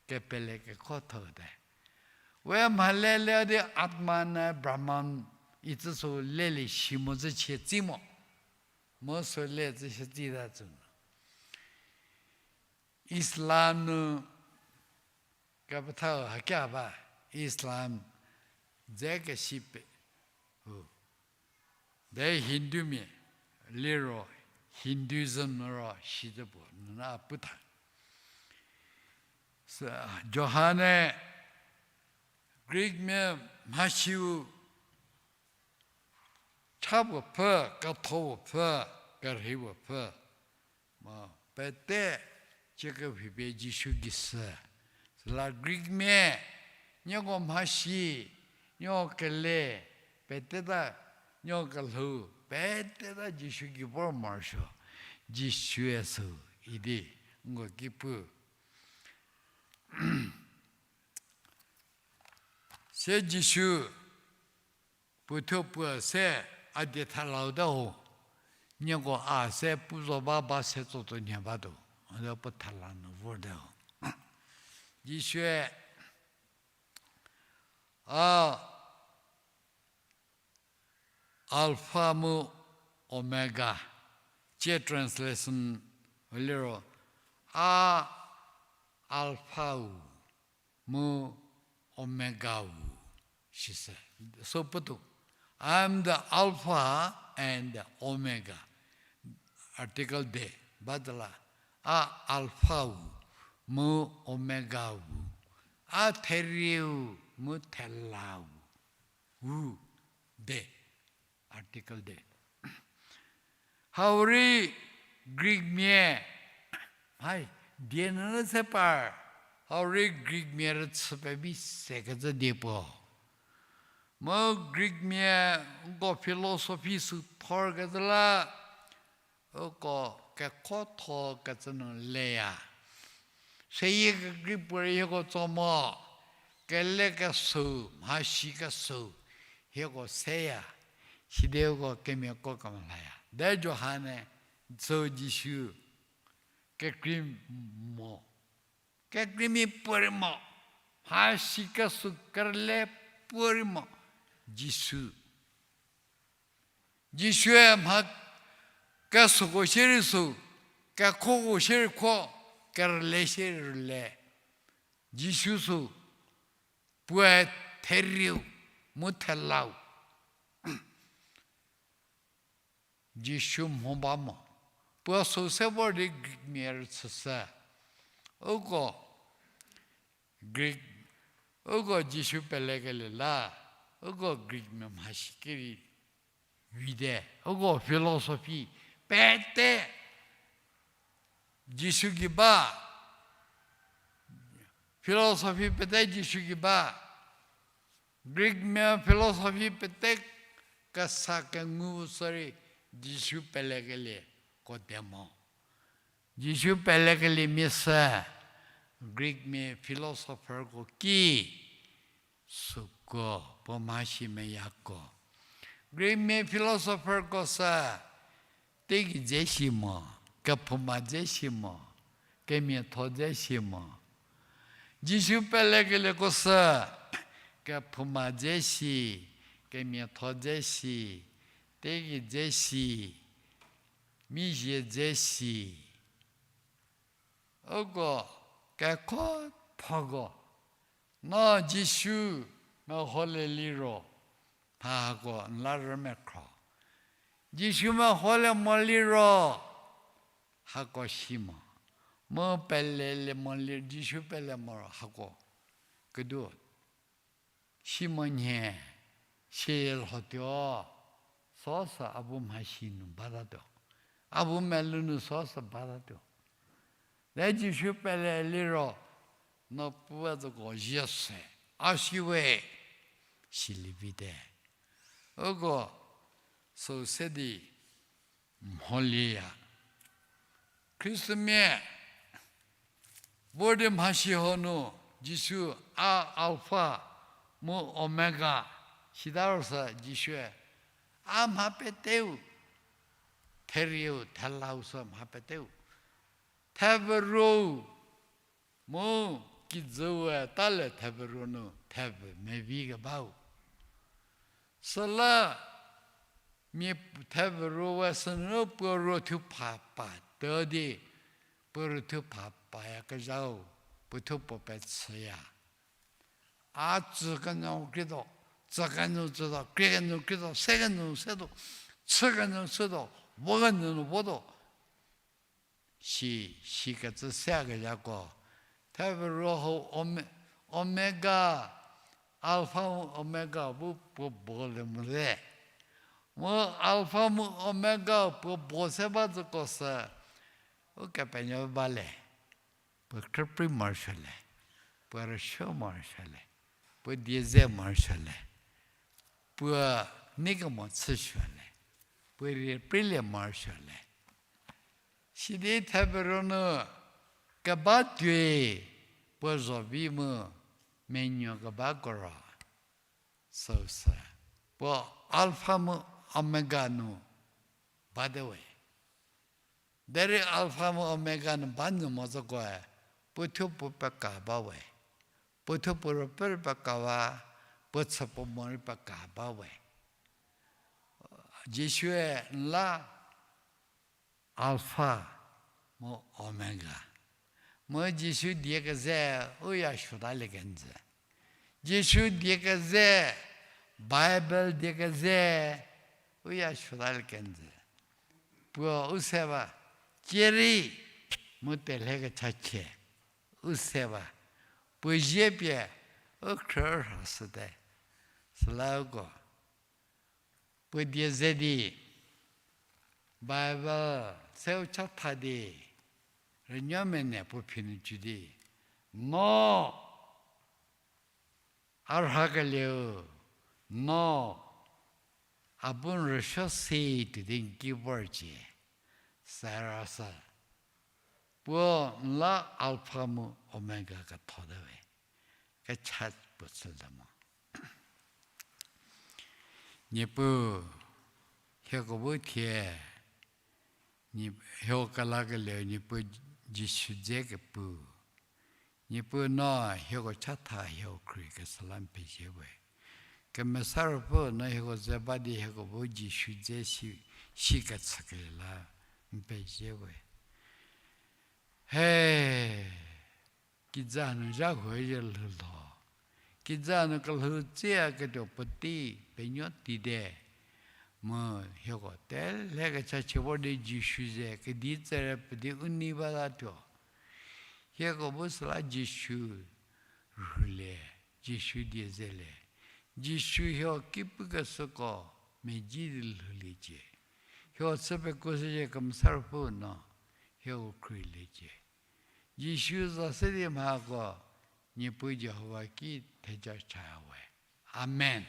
kepele kekho thote. We mha le le di Atman-e Brahman icü sü lelie si mo zü chie tsi mo. Mu sü le zü sie tsita tsü. Islam nu kepethau hakia ba, Islam dze kesi pe, u, de Hindumia liro Hinduism nu ro sitse puo nuna putha. Sü, Johan-e Greekmia mhasiu cha puo pfü, ketho puo pfü, kerhei puo pfü, ma pete cie kephi pie Jisu gei sü. Süla Greekmia, nieko mhasi, nieko kele, peteta, nieko kelhou, peteta Jisu gei vor morosuo, Jisue sü idi, nko ki pu. Se Jisu puothuo puo se a die thalaute ho, nieko a se pu zo ba ba se tsotuo nhie batuo, a puo thala nu vorte ho. Jisue, a, Alpha mu Omega, cie translation liro, a Alpha-u mu Omega-u, sisü. So putuo, I am the Alpha and the Omega. Article de, ba zü la, a Alpha-u mu Omega-u, a therieu mu thelau. U, de, article de. Hau rei Greekmia, hai, die nunu se par, hau rei Greekmia rüchü pevi sekecü die puo. Mu Greekmia nko philosophy sü thorkecü la, uko kekhotho kecü nu leya. Seyie kekrei puorei hieko tso mo, kele kesüu, mhasi kesüu, hieko seya, sidi uko kemiako kemelaya. De Johan-e, zo Jisu, kekrei mo, kekreimia puorei mo, mhasi kesüu kerle puorei mo, Jisu. Jisue mha kesüko shierei sü, kekhoko shierei kho, kerüle shierei rüle. Jisu sü, puoe therieu, mu thelau. Jisu mho ba mo. Puo sü se vor di Greekmia rüchüshü. Uko Greek, uko Jisu pelekelie la, uko Greekmia mhasi kerei vite, uko philosophy pete Jisu gei ba, philosophy pete Jisu gei ba, Greekmia philosophy pete kesa kengu sürei Jisu pelekelie ko de mo. Jisu pelekeliemia sü Greekmia philosopherko ki süko, puo mhasi meyako. Greek mia philosopherko sü, teigei dze si mo, kephouma dze si mo, kemiatho dze si mo. Jisu pelekelieko sü, kephouma dze si, kemiatho dze si, teigei dze si, mizie dze si. Uko kekhothoko, no Jisu meholie liro, mha hako n la rümekhro. Jisu meholie mo liro, hako si mo. Mu pelelie mo li, Jisu pele mo ro hako kedu si mo nhie, si lhotuo, süsü a bu mhasi nu batatuo. A bu melou nu süsü batatuo. Le Jisu pele liro, no puo zoko zie se, a si we, silie vite. Uko süu se di mholieya. Khristamia vor di mhasi hau nu, Jisu a Alpha mu Omega, sita ro sü Jisue, a mha peteu, therieu, thelau sü mha peteu, thevürou, mu kijüu-e ta le thevüro nu thevü mevi kebau. Süla mia thevüro we sünu puo ro thupha pa tü di, puo ro thupha payakezhau, puo thuo puo pechüya. A tsü kenyü krietuo, tsü kenyü tsütuo, krie kenyü krietuo, se kenyü setuo, chü kenyü chütuo, vo kenyü nu votuo. Si, sikecü seyakezhako, thevüro hau Ome-, Omega, Alpha mu Omega bu puo bo le mote. Mu Alpha mu Omega puo bo se ba züko sü, Ukepenuopfü ba le, puo khrüprei morosuo le, puo rüsuo morosuo le, puo die ze morosuo le, puo neikemo chüsuo le, puo rie preilie morosuo le. Sidi thevüro nu keba tuoi puo zo vi mu menuo kebako ro, süu sü, puo Alpha mu Omega nu bate we. Derei Alpha mu Omega nu ba nyü mo zükoe, puo thuo puo peka ba we. Puo thuo puo ruopfü rei peka ba, puo chü puo mo rei peka ba we. Jisue n la Alpha mu Omega. Mu Jisu die keze u ya suotalie kenjü. Jisu die keze, Bible die keze u ya suotalie kenjü. Puo u se ba, cierei mu telhe kechachie u se ba, puo zie pie u khrü rhashüte. Süla uko puo die ze di, Bible seu chatha di, rünuo mene puo phi nu cü di, no a rhakelieu, no a bu n rüsuo si tuo di n ki vorcie, süra sü, puo n la Alpha mu Omega ketho te we, kecha puo chüte mo. Niepuu, hieko bu thie, nie, hieko kelakelieu Niepuu Jisu dze kepu. Niepuu no hieko chatha hieko khrie keshü la n pezie we. Kemesa Ruopfü no hieko ze ba di hieko bu Jisu dze si, si kechükelie la n pezie we. He, kijü nu zha huoe lhou lho. Kijü nu kelhou tsüyaketuo puotei penuo tite. Mu hieko telhe kechachie vor di Jisu ze kedi tsere pedi u nei batatuo. Hieko bu süla Jisu rhulie, Jisu die zelie. Jisu hieko ki pukeshüko medzi di lhouliecie. Hieko chü pekuoshücie Kemesa Ruopfü no hieko khrieliecie. Jisu za se di mhako, Niepuu Jihova ki theja cha we. Amen.